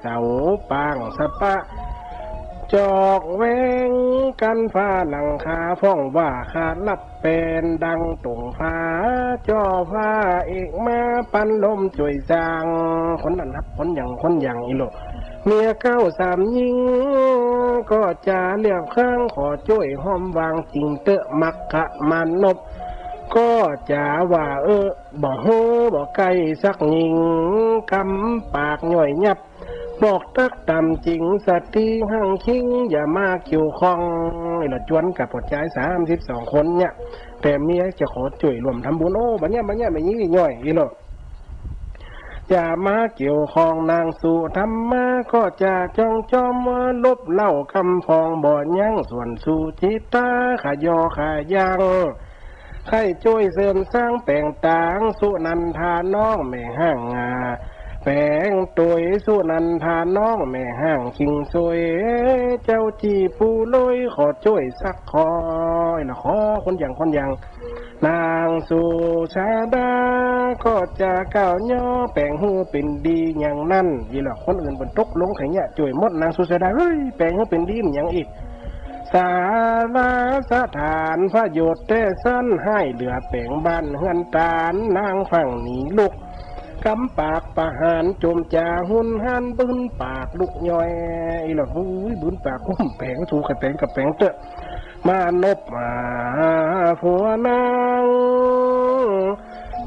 เสาปางสะปะ จอกแหวงกั้นฟ้าหลังคา ฟ้องว่าข้าฮับแป๋นดังตงฟ้า จ่อฟ้าเอกมาปันลมจ้วยสร้าง คนนั้นฮับคนหยัง คนหยังอี้โล เมียเก่าสามญิง ก็จะเลียบข้าง ขอจ้วยห้อมวาง จิงเต๊อะมัคคะมานพ ก็จะว่า เออ บ่เฮ้อบ่ใก้สักญิง กำปากย่อยยับ บอกตั๊กต่ำจิ๋ง สตรีหังคิง อย่ามาเกี่ยวข้อง อี้ละจวนกับป้อจายสามสิบสองคนเนี่ย แต่เมียจะขอจ้วยร่วมทำบุญ โอ้ บ่าเยียะ บ่าเยียะ แม่ญิงย่อยอี้โล อย่ามาเกี่ยวข้อง นางสุธรรมา ก็จะจ้องจ้อม ลบเล่ากำฟองบ่ยั้ง ส่วนสุจิตรา ขะยอขะยัง ใค่จ้วยเสริมสร้างแป๋งตาง สุนันทาน้องแม่ฮ้างงา แป๋งตวย สุนันทาน้องแม่ฮ้างคิงซวย เจ้าจี้ปู้ลวย ขอจ้วยสักข้อ อี้ละขอคนหยัง คนหยัง นางสุชาดา ก็จะกล่าวย่อ แป๋งหื้อเป๋นดีอย่างนั้น อี้ละคนอื่นเปิ้นตกลงใค่เยียะจ้วยหมด นางสุชาดา เฮ้ย แป๋งหื้อเป๋นดีมันหยังอีก ศาลาสถานประโยชน์แต๊สั้น ฮ้ายเหลือแป๋งบ้านเฮือนตาน นางฟั่งหนีลุก กำปากประหาร จมจ๋าหุนหัน บืนปากลุกย่อย อี้ละ โอ้ย บืนปาก โอ้ย แป๋ง สู้ใค่แป๋งกับแป๋งเต๊อะ มานพมาผัวนาง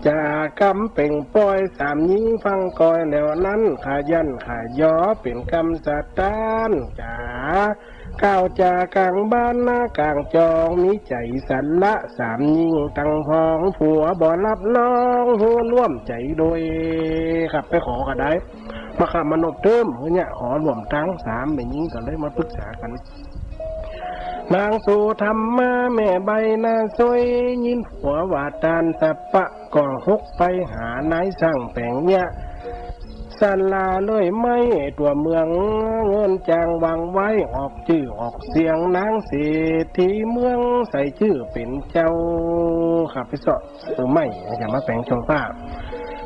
จะกำเป๋งป้อย สามญิงฟั่งก้อย แล้วนั้นขยันขยอ เป๋นกำสะตาน จ๋า กล่าวจ๋ากลางบ้านหน้ากลางจอง มีใจ๋สละสามญิงตังผอง ผัวบ่ฮับรอง ฮู้ร่วมใจ๋โดย ครับ ไปขอก็ได้ มัคคะมานพเติม เนี่ย ขอร่วมตังสามแม่ญิงก็เลยมาปรึกษากั๋น นางสุธรรมาแม่ใบ้หน้าซวย ยินผัวว่าตานสะปะ ก็ฮกไปหานายสั่งแป๋งเยียะ สละเลยไม้ตั๋วเมือง เงินจ้างวางไว้ ออกจื้อออกเสียง นางเศรษฐีเมือง ใส่จื้อเป๋นเจ้า ครับ ไปเซาะซื้อไม้ จะมาแป๋งจงฟ้า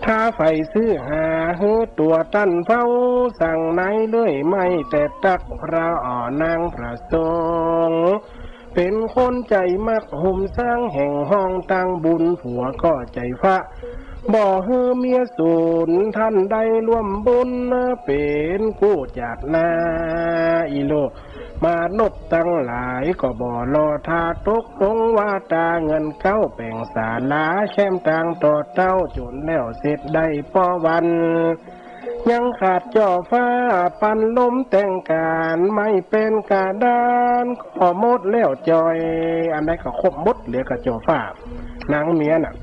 ถ้าใฝ่ซื้อหาหื้อตั๋วต้านเฝ้า สั่งนายเลยไม้แต่ตั๊ก พระอ่อนนางพระสงฆ์ เป๋นคนใจ๋มัก หุมสร้างแห่งห้องตั้งบุญ ผัวก็ใจ๋ฟ้า บ่หื้อเมียสูญ ต้านได้ร่วมบุญ เป๋นกู้จากหน้า อี้โล มนุษย์ตังหลายก็บ่รอถ้า ตกลงว่าตราเงินเก๊าแป๋งศาลา แคมตางต่อเต้า จ๋นแล้วเสร็จได้ป้อวัน ยังขาดจ่อฟ้าปันลมแต่งก๋าน ไม้แป้นกระดานก็หมดแล้วจ่อย อันใดก็ครบหมดเหลือก็จ่อฟ้า นางเมียน่ะ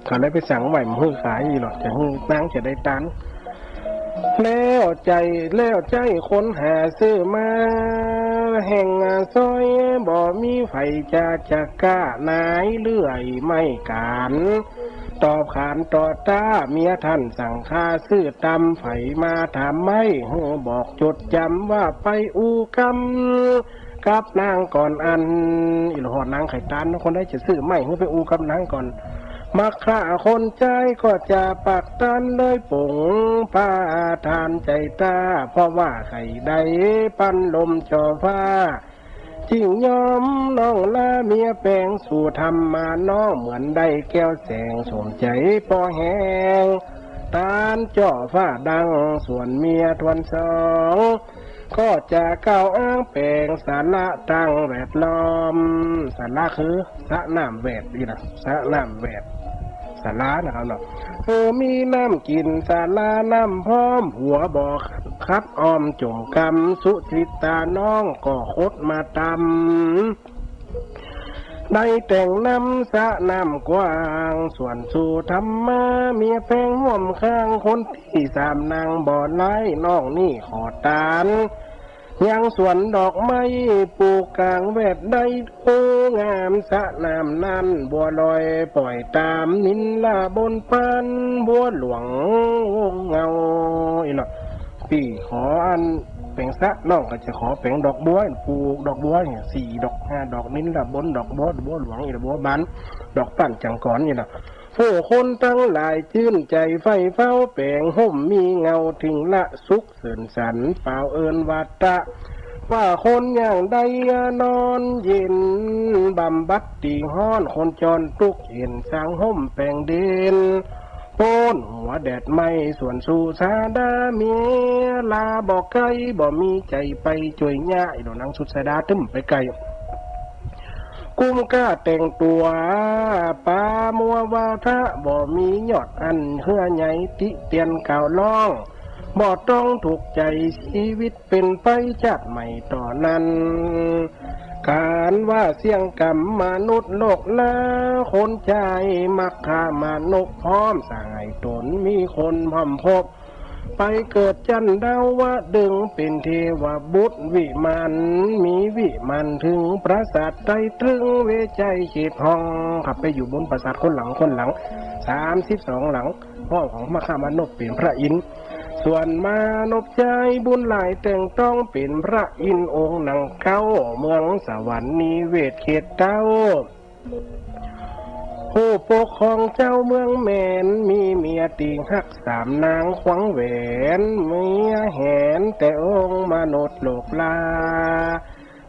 เขาเลยไปสั่งไว้บ่หื้อขายอีหรอก จะหื้อนางจะได้ตัน แล้วใจ๊ แล้วใจ๊คนหาซื้อมา แห่งซอยบ่มีใผจะ จะกล้าหน่ายเลื่อยไม้ก๋าน ตอบขานต่อต้า เมียท่านสั่งข้าซื้อตำ ใผมาถามไม้ หื้อบอกจดจ๋ำว่าไปอู้กำ กับนางก่อนอัน อีหลอดนางไข่ตาน คนใดจะซื้อไม้หื้อไปอู้กับนางก่อน มักฆ่าคนใจ๊ก็จะปากตันเลย ป๋งประทานใจ๋ต้า เพราะว่าใค่ได้ปันลมจ่อฟ้า จึงยอมน้องลาเมียแป๋ง สู่ธรรมาน้อง เหมือนได้แก้วแสงสมใจ๋ป้อแฮง ตานจ่อฟ้าดัง ส่วนเมียทวนสอง ก็จะกล่าวอ้างแป๋งสาระตางแวดล้อม สาระคือสระน้ำแวดนี่นะ สระน้ำแวด สาระนะครับเนาะ เออ มีน้ำกิ๋นสาระน้ำพร้อม หัวบ่อขัดอ้อมจ๋มกำ สุจิตตาน้องก็คดมาตำ ได้แต่งนำสระน้ำกว้าง ส่วนสู่ธรรมาเมียแป๋งฮ่วมข้าง คนตี้สามนางบ่ไร้ น้องนี่ขอตาน ยังสวนดอกไม้ปลูกก๋างแวดได้ โอ้ งามสระน้ำนั้น บัวลอยป่อยต๋าม นิลละบนปานบัวหลวงวงเงา อีหลอด ปี้ขออันแป๋งสระ น้องก็จะขอแป๋งดอกบัว ปลูกดอกบัวเนี่ย สี่ดอก ห้าดอก นิลละบนดอกบัว บัวหลวง อีหลอด บัวบาน ดอกปันจังกร อีหลอด ผู้คนตังหลายจื้นใจ๋ใฝ่เฝ้า แป๋งฮ่มมีเงา เถิงละสุขเสินสัน เป่าเอิ้นว่าตระ ว่าคนอย่างใดนอนเย็น บำบัดตี้ฮ้อน คนจรตุ๊กข์เห็น สร้างฮ่มแป๋งเด่น โป้นหัวแดดไหม้ ส่วนสู่สาดาเมีย ลาบ่ไก๋ บ่มีใจ๋ไปจ้วยเยียะ อีหลอด นางสุดสาดาตึ้มไปไก๋ กุ้มก้าแต่งตั๋ว ปามัววาทะ บ่มียอดอันเหื้อใหญ่ ติเตียนกล่าวร้อง บ่ต้องถูกใจ๋ ชีวิตเป๋นไปจาติใหม่ต่อนั้น ก๋านว่าเสี้ยงกำมนุษย์โลกลา คนใจ๋มักฆ่ามนุษย์พร้อม สหายต๋นมีคนพร้อมพบ ไปเกิดจั้นดาวดึงส์ เป๋นเทวบุตรวิมาน มีวิมานเถิงปราสาทไตรตรึง เวไชยเขตห้อง ขับไปอยู่บนปราสาทคนหลังคนหลัง สามสิบสองหลัง ห้องของมหามนพเป๋นพระอินทร์ ส่วนมนพใจ๋บุญหลายแต่งต้อง เป๋นพระอินทร์องค์หนังเก๊า เมืองสวรรค์นิเวศเขตเต้า ผู้ปกครองเจ้าเมืองแหมน มีเมียตี้ฮักสามนางขวางแหวน เมียแหนแต่องค์มนุษย์โลกลา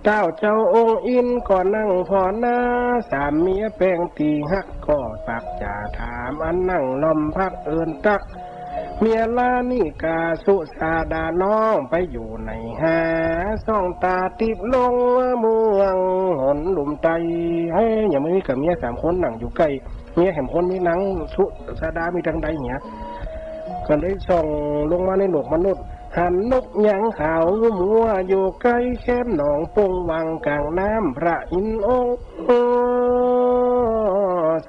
เต้าเจ้าองค์อินทร์ก็นั่งผ่อหน้า สามเมียแป๋งตี้ฮักก็ปากจ๋าถาม อันนั่งล้อมพักเอิ้นตัก เมียลานี่กาสุสาดาน้องไปอยู่ไหนหา ส่องต๋าติ๊บลงเมืองหนลุ่มไต เฮ้ย ยังบ่มีกับเมียสามคนนั่งอยู่ใก้ เมียแหมคนมีนางสุสาดามีตังใดเหีย ก็เลยส่องลงมาในโลกมนุษย์ หันนกหยังขาวงั่วอยู่ใก้แคมหนองปงวังก๋างน้ำ พระอินทร์องค์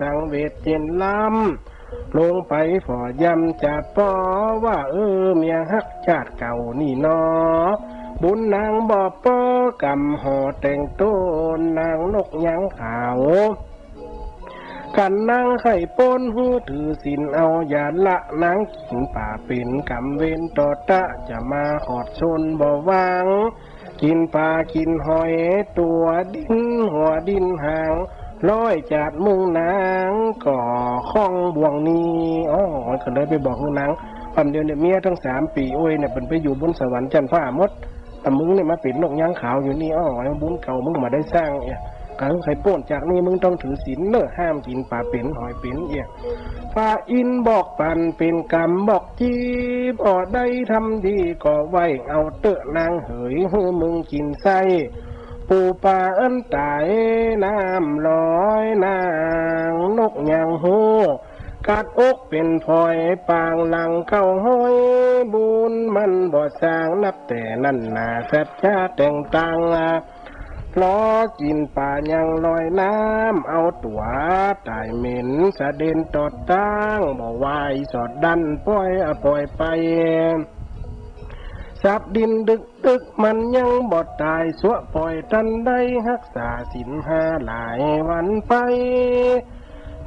สังเวชเจนล้ำ ลงไปฝ่อยำจะปอว่า เออ เมียฮักจาติเก่านี่หนอ บุญนางบ่ปอกำห่อแต่งตน นางนกหยังขาว กั๋นนางใค่ปนหื้อถือศีลเอา อย่าละนางกิ๋นป๋าเป๋นกรรมเวรต่อตะ จะมาขอดซนบ่วาง กิ๋นป๋ากิ๋นหอยตั๋วดิ้นหัวดิ้นหาง ร้อยจาติมึงนางก็ข้องบ่วงนี้ อ้อ มันก็เลยไปบอกนาง ปำเดียวเนี่ยเมียตังสามปี้โอ้ยเนี่ย เปิ้นไปอยู่บนสวรรค์จั้นฟ้าหมด แต่มึงเนี่ยมาเป๋นนกหยังขาวอยู่นี่ อ้อ บุญเก่ามึงบ่ได้สร้างเนี่ย กั๋นใค่ป๊นจากนี้มึงต้องถือศีลเน่อ ห้ามกิ๋นป๋าเป๋นหอยเป๋นเอี้ย พระอินทร์บอกปั๋นเป๋นกำบอกจีบ อ่อใดทำดีก็ไหว้เอาเต๊อะนางเหย หื้อมึงกิ๋นไส้ปูปลาอันต๋าย น้ำลอยนางนกยังฮู้ กัดอกเป๋นผอยปางหลังเก้าฮ้อย บุญมันบ่สร้างนับแต่นั้นนา สัจจะแต่งตั้ง ลอกิ๋นป๋ายังลอยน้ำ เอาตั๋วต๋ายเหม็น สะเด็นตอดตั้ง บ่ไหว้สอดดั้น ป่อยอะป่อยไป สับดินดึกดึก มันยังบ่ต๋าย สัวป่อยตันใด ฮักษาศีลห้าหลายวันไป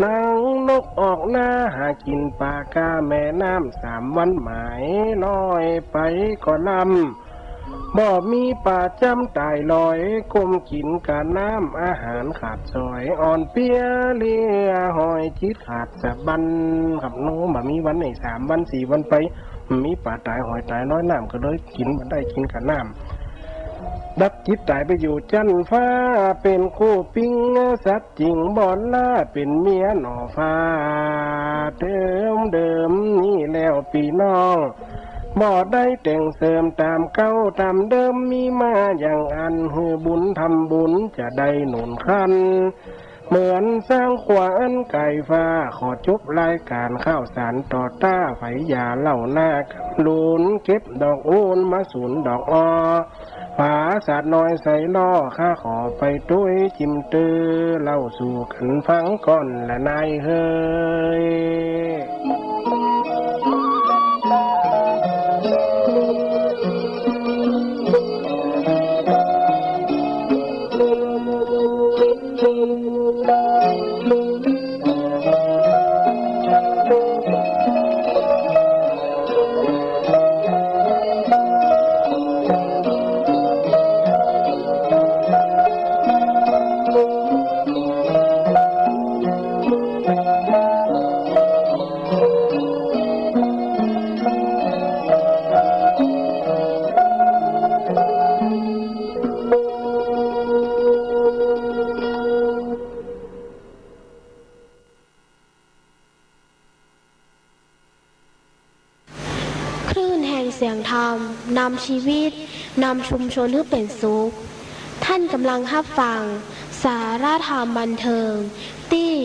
นางนกออกหน้าหากิ๋นป๋าก้าแม่น้ำ สามวันหมายลอยไปก็ลำ บ่มีป๋าจ้ำต๋ายลอย ก้มกิ๋นกะน้ำ อาหารขาดสอย อ่อนเปี้ยเลียหอย จิตขาดสะบั้น ครับเนาะ บ่มีวันไหน สามวันสี่วันไป มีป๋าต๋ายหอยต๋ายลอยน้ำ ก็เลยกิ๋นบ่ได้ กิ๋นกะน้ำ ดับจิตต๋ายไปอยู่จั้นฟ้า เป๋นกู้ปิ๊งสัตว์จิ๋งบ่ลา เป๋นเมียหน่อฟ้าเติมเดิมนี้แล้วปี้น้อง บ่ได้แต่งเสริมต๋ามเก่าต๋ามเดิม มีมาอย่างอั้น หื้อบุญทำบุญจะได้หนุนคัน เหมือนสร้างขวาอันไก๋ฟ้า ขอจบรายก๋านข่าวสารต่อต้า ไผอย่าเล่าหน้าคำลูน เก็บดอกอูนมาสูนดอกออ ผาสาดน้อยใส่ล่อ ข้าขอไปตุ้ยจิมตื้อ เล่าสู่กั๋นฟังก่อนละนายเฮย คลื่นแห่งเสียงธรรม นำชีวิต นำชุมชนหื้อเป๋นสุข ต้านก่ำลังฮับฟัง สาระธรรมบันเทิง ตี้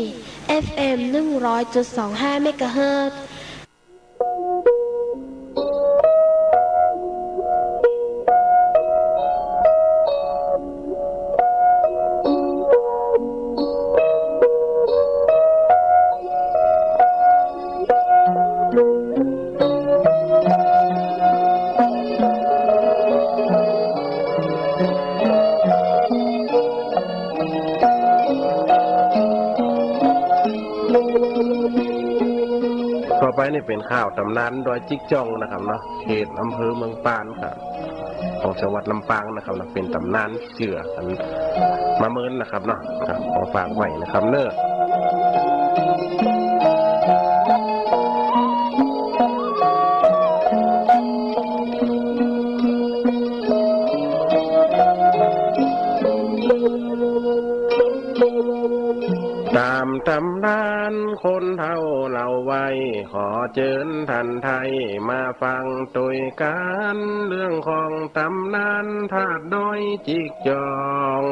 เอฟเอ็ม หนึ่งร้อยจุดสองห้า เมกะเฮิรตซ์ ต่อไปนี่เป๋นข่าวต๋ำนานดอยจิ๊กจ้องนะครับเนาะ เขตอำเภอเมืองปานครับ ของจังหวัดลำปางนะครับเนาะ เป๋นต๋ำนานเจื้อกั๋นมาเมินนะครับเนาะ ครับ ขอฝากไว้นะครับเนาะ ต๋ามต๋ำนานคนเฒ่าเล่าไว้ ขอเจิญท่านไทยมาฟังตวยกั๋น เรื่องของต๋ำนานธาตุดอยจิ๊กจ้อง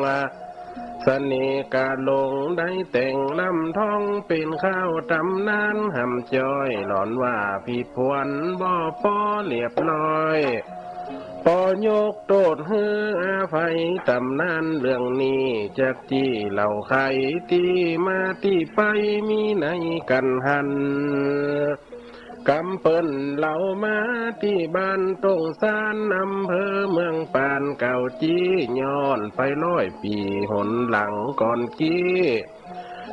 เสน่ห์กาหลงได้แต่งลำท้อง เป๋นข่าวต๋ำนานหำจ้อย หลอนว่าผิดผวนบ่ปอเรียบร้อย ปอยกโต้ษหื้ออภัย ต๋ำนานเรื่องนี้จักจี้เล่าไข ตี้มาตี้ไปมีในกั๋นหั้น กำเปิ้นเล่ามาตี้บ้านต้งซาน อำเภอเมืองปานเก่าจี้ ย้อนไปร้อยปี๋หนหลังก่อนกี้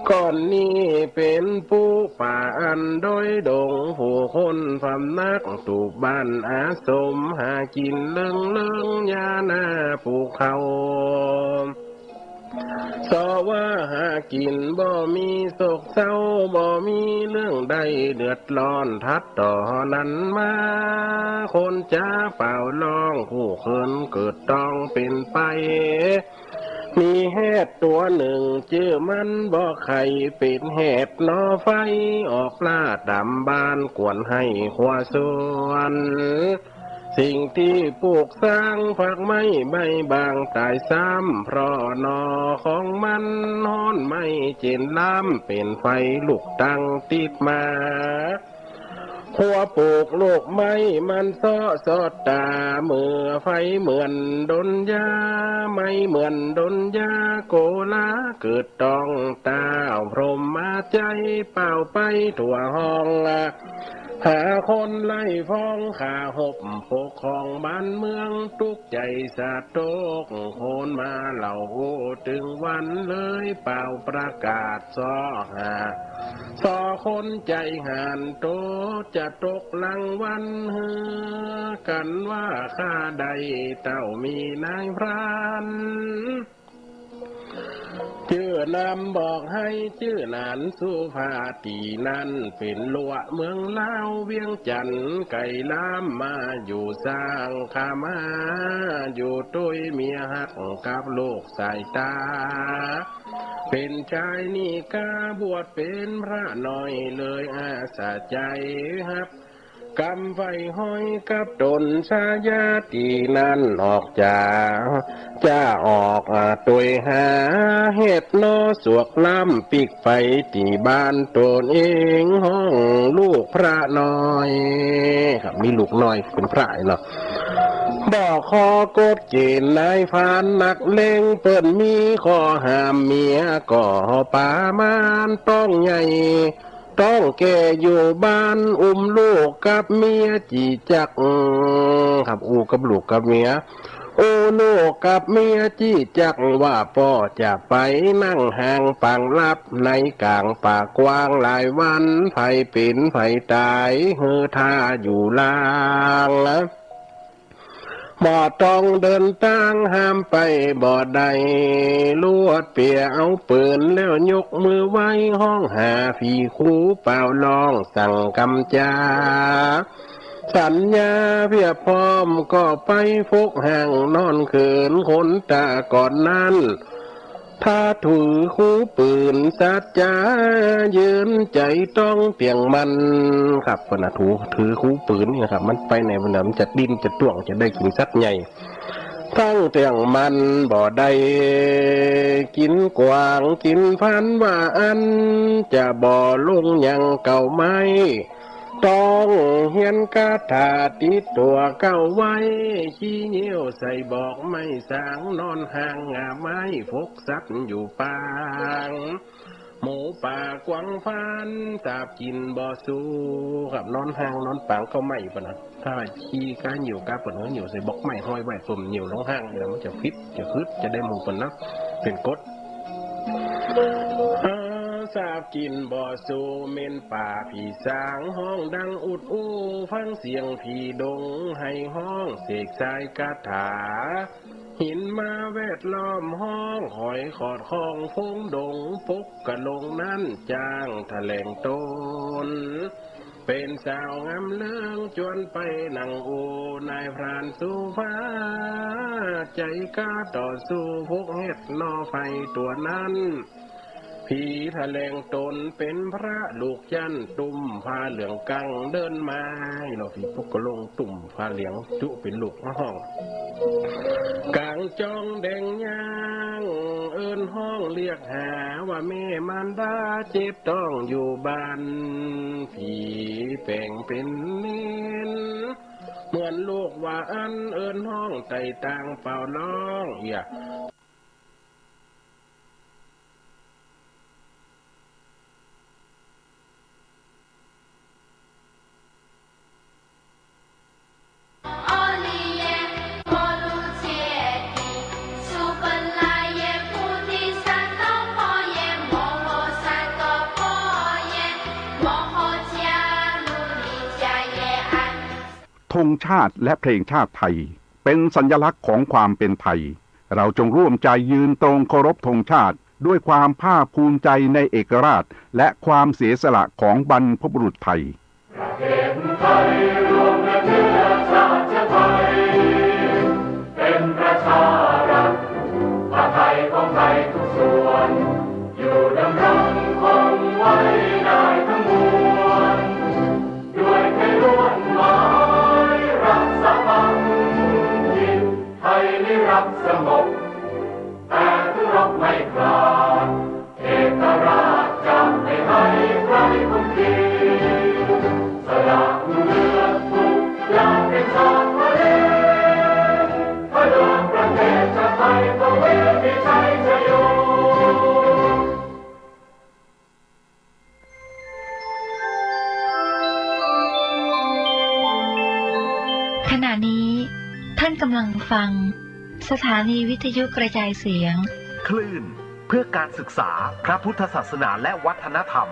ก่อนนี้เป๋นปูป่าอันดอยดง ผู้คนพำนักตูบบ้านอาสม หากิ๋นเลิงเลิงหญ้านาปูเข่า เซาะว่าหากิ๋นบ่มีโศกเศร้า บ่มีเรื่องใดเดือดร้อน ถัดต่อนั้นมา คนจ๋าเป่าร้อง คู่เคินเกิดต้องเป๋นไป มีแฮดตั๋วนึ่ง จื้อมันบ่ใค่ เป๋นแฮดหน่อไฟ ออกล่าต๋ามบ้าน กวนไฮ่ครัวสวน สิ่งตี้ปลูกสร้าง ผักไม้ใบบ่าง ต๋ายซ้ำเพราะหน่อของมัน ฮ้อนไหม้เจ๋นลาม เป๋นไฟลุกตั้งติดมา ครัวปลูกลูกไม้ มันเซาะสอดต๋า เมื่อไฟเหมือนดนยา ไหม้เหมือนดนยา โกลาเกิดต้องต้าว พรหมาจัยเป่าไปทั่วห้อง หาคนไล่ฟ้อง ข้าหบปกครองบ้านเมือง ตุ๊ก ใจ๋สะตก คนมาเล่าอู้ตึงวัน เลยเป่าประกาศ ซอหา ซอคนใจ๋ห่าน โตจะตกรางวัล หือกั๋นว่าข้าได้ เต้ามีนายพราน จื้อนำบอกไห้ จื้อหนานสุภา ตี้นั้นเป๋นลัวเมืองลาว เวียงจันทน์ไก๋ลาม มาอยู่สร้าง ข้ามาอยู่ตวย เมียฮักกับลูกสายต๋า เป๋นจายนี่กา บวชเป๋นพระหน่อย เลยอาสาใจ๋ฮับ กำไฟห้อยกับต๋น สายาตี้นั้นออกจาก จะออก อ่า ตวยหา แฮดหน่อสวกลาม ปิ๊กไปตี้บ้านต๋นเอง ฮ้องลูกพระหน่อย ครับ มีลูกหน่อยเป๋นพระเนาะ บ่ขอกฎเก๋ณฑ์นายพรานนักเลง เปิ้นมีข้อห้าม เมียก็ปามานต้องใหญ่ ต้องแก่อยู่บ้าน อุ้มลูกกับเมียจี้จัก ครับ อู้กับลูกกับเมีย อู้ลูกกับเมียจี้จัก ว่าป้อจะไปนั่งห่างปางลับ ในก๋างป่ากว้างหลายวัน ใผเป๋นใผต๋าย หื้อถ้าอยู่ลาง บ่ต้องเดินตาง ห้ามไปบ่ได้ ลวดเปียเอาปืน แล้วยกมือไหว้ ฮ้องหาผีครูเป่าร้อง สั่งกำจา สัญญาเพียบพร้อม ก็ไปฟกห้างนอนเขิน คนต๋าก่อนนั้น ถ้าถือครูปืน สัจจายืนใจ๋ต้องเตี้ยงมั่น ครับ เปิ้นน่ะถือ ถือครูปืนนี่นะครับ มันไปไหนมันน่ะ มันจะดิ้นจะต้วง จะได้กิ๋นสัตว์ใหญ่ ตั้งเตี้ยงมั่นบ่ได้ กิ๋นกวางกิ๋นพัน ว่าอั้น จะบ่ลงยังเก๊าไม้ ต้องเฮียนกาถาติดตั๋วเก๊าไว้ ขี้เหยี่ยวใส่บอกไม้สาง นอนห่างง่าไม้ ฟกสัตว์อยู่ปาง หมูป่ากวางพัน สาบกิ๋นบ่สู้ ครับ นอนห่างนอนปางเก๊าไม้ปะนะ ถ้าขี้ก้าเหยี่ยวก้าเปิ้น เหยี่ยวใส่บอกไม้ห้อยไว้ เปิ้นเหยี่ยวลงห่างนี่นะ มันจะฟิตจะฮึด จะได้หมู่เปิ้นนะ เป๋นกฎ เออ สาบกิ๋นบ่สู้ เหม็นป่าผีสาง ฮ้องดังอุดอู้ ฟังเสียงผีดง ไห้ฮ้องเสกสายคาถา หินมาแวดล้อม ฮ้องหอยขอดคอง ฟงดงปกกะลงนั้น จ้างแถลงต๋น เป๋นสาวงามเลิง จวนไปนั่งอู้ นายพรานสุภา ใจ๋กล้าต่อสู้ พวกแฮดหน่อไฟตั๋วนั้น ผีแถลงต๋นเป๋นพระลูกจันทน์ ตุ้มผ้าเหลืองกังเดินมา เนาะ ผีปกกะลงตุ้มผ้าเหลืองจุเป๋นลูก ฮ้องก๋างจองแดงย่าง เอิ้นฮ้องเรียกหา ว่าแม่มารดาเจ็บต้องอยู่บ้าน ผีแป๋งเป๋นเณร เหมือนลูกว่าอั้น เอิ้นฮ้องไต่ตางเป่าร้อง เอีย ธงชาติและเพลงชาติไทย เป็นสัญลักษณ์ของความเป็นไทย เราจงร่วมใจยืนตรงเคารพธงชาติ ด้วยความภาคภูมิใจในเอกราช และความเสียสละของบรรพบุรุษไทย ประเทศไทยรวมและเชื้อชาติไทย เป็นประชารัฐ ผ้าไทยของ รักสงบ แต่ถึงรบไม่ขาด เอกราชจะไม่ให้ใครคุมขีด สละเลือดทุกอย่างเป็นชาติทะเล เพื่อประเทศชาติไทย ประเวณีชัยชโย ขณะนี้ท่านกำลังฟังสถานีวิทยุกระจายเสียง คลื่นเพื่อการศึกษา พระพุทธศาสนาและวัฒนธรรม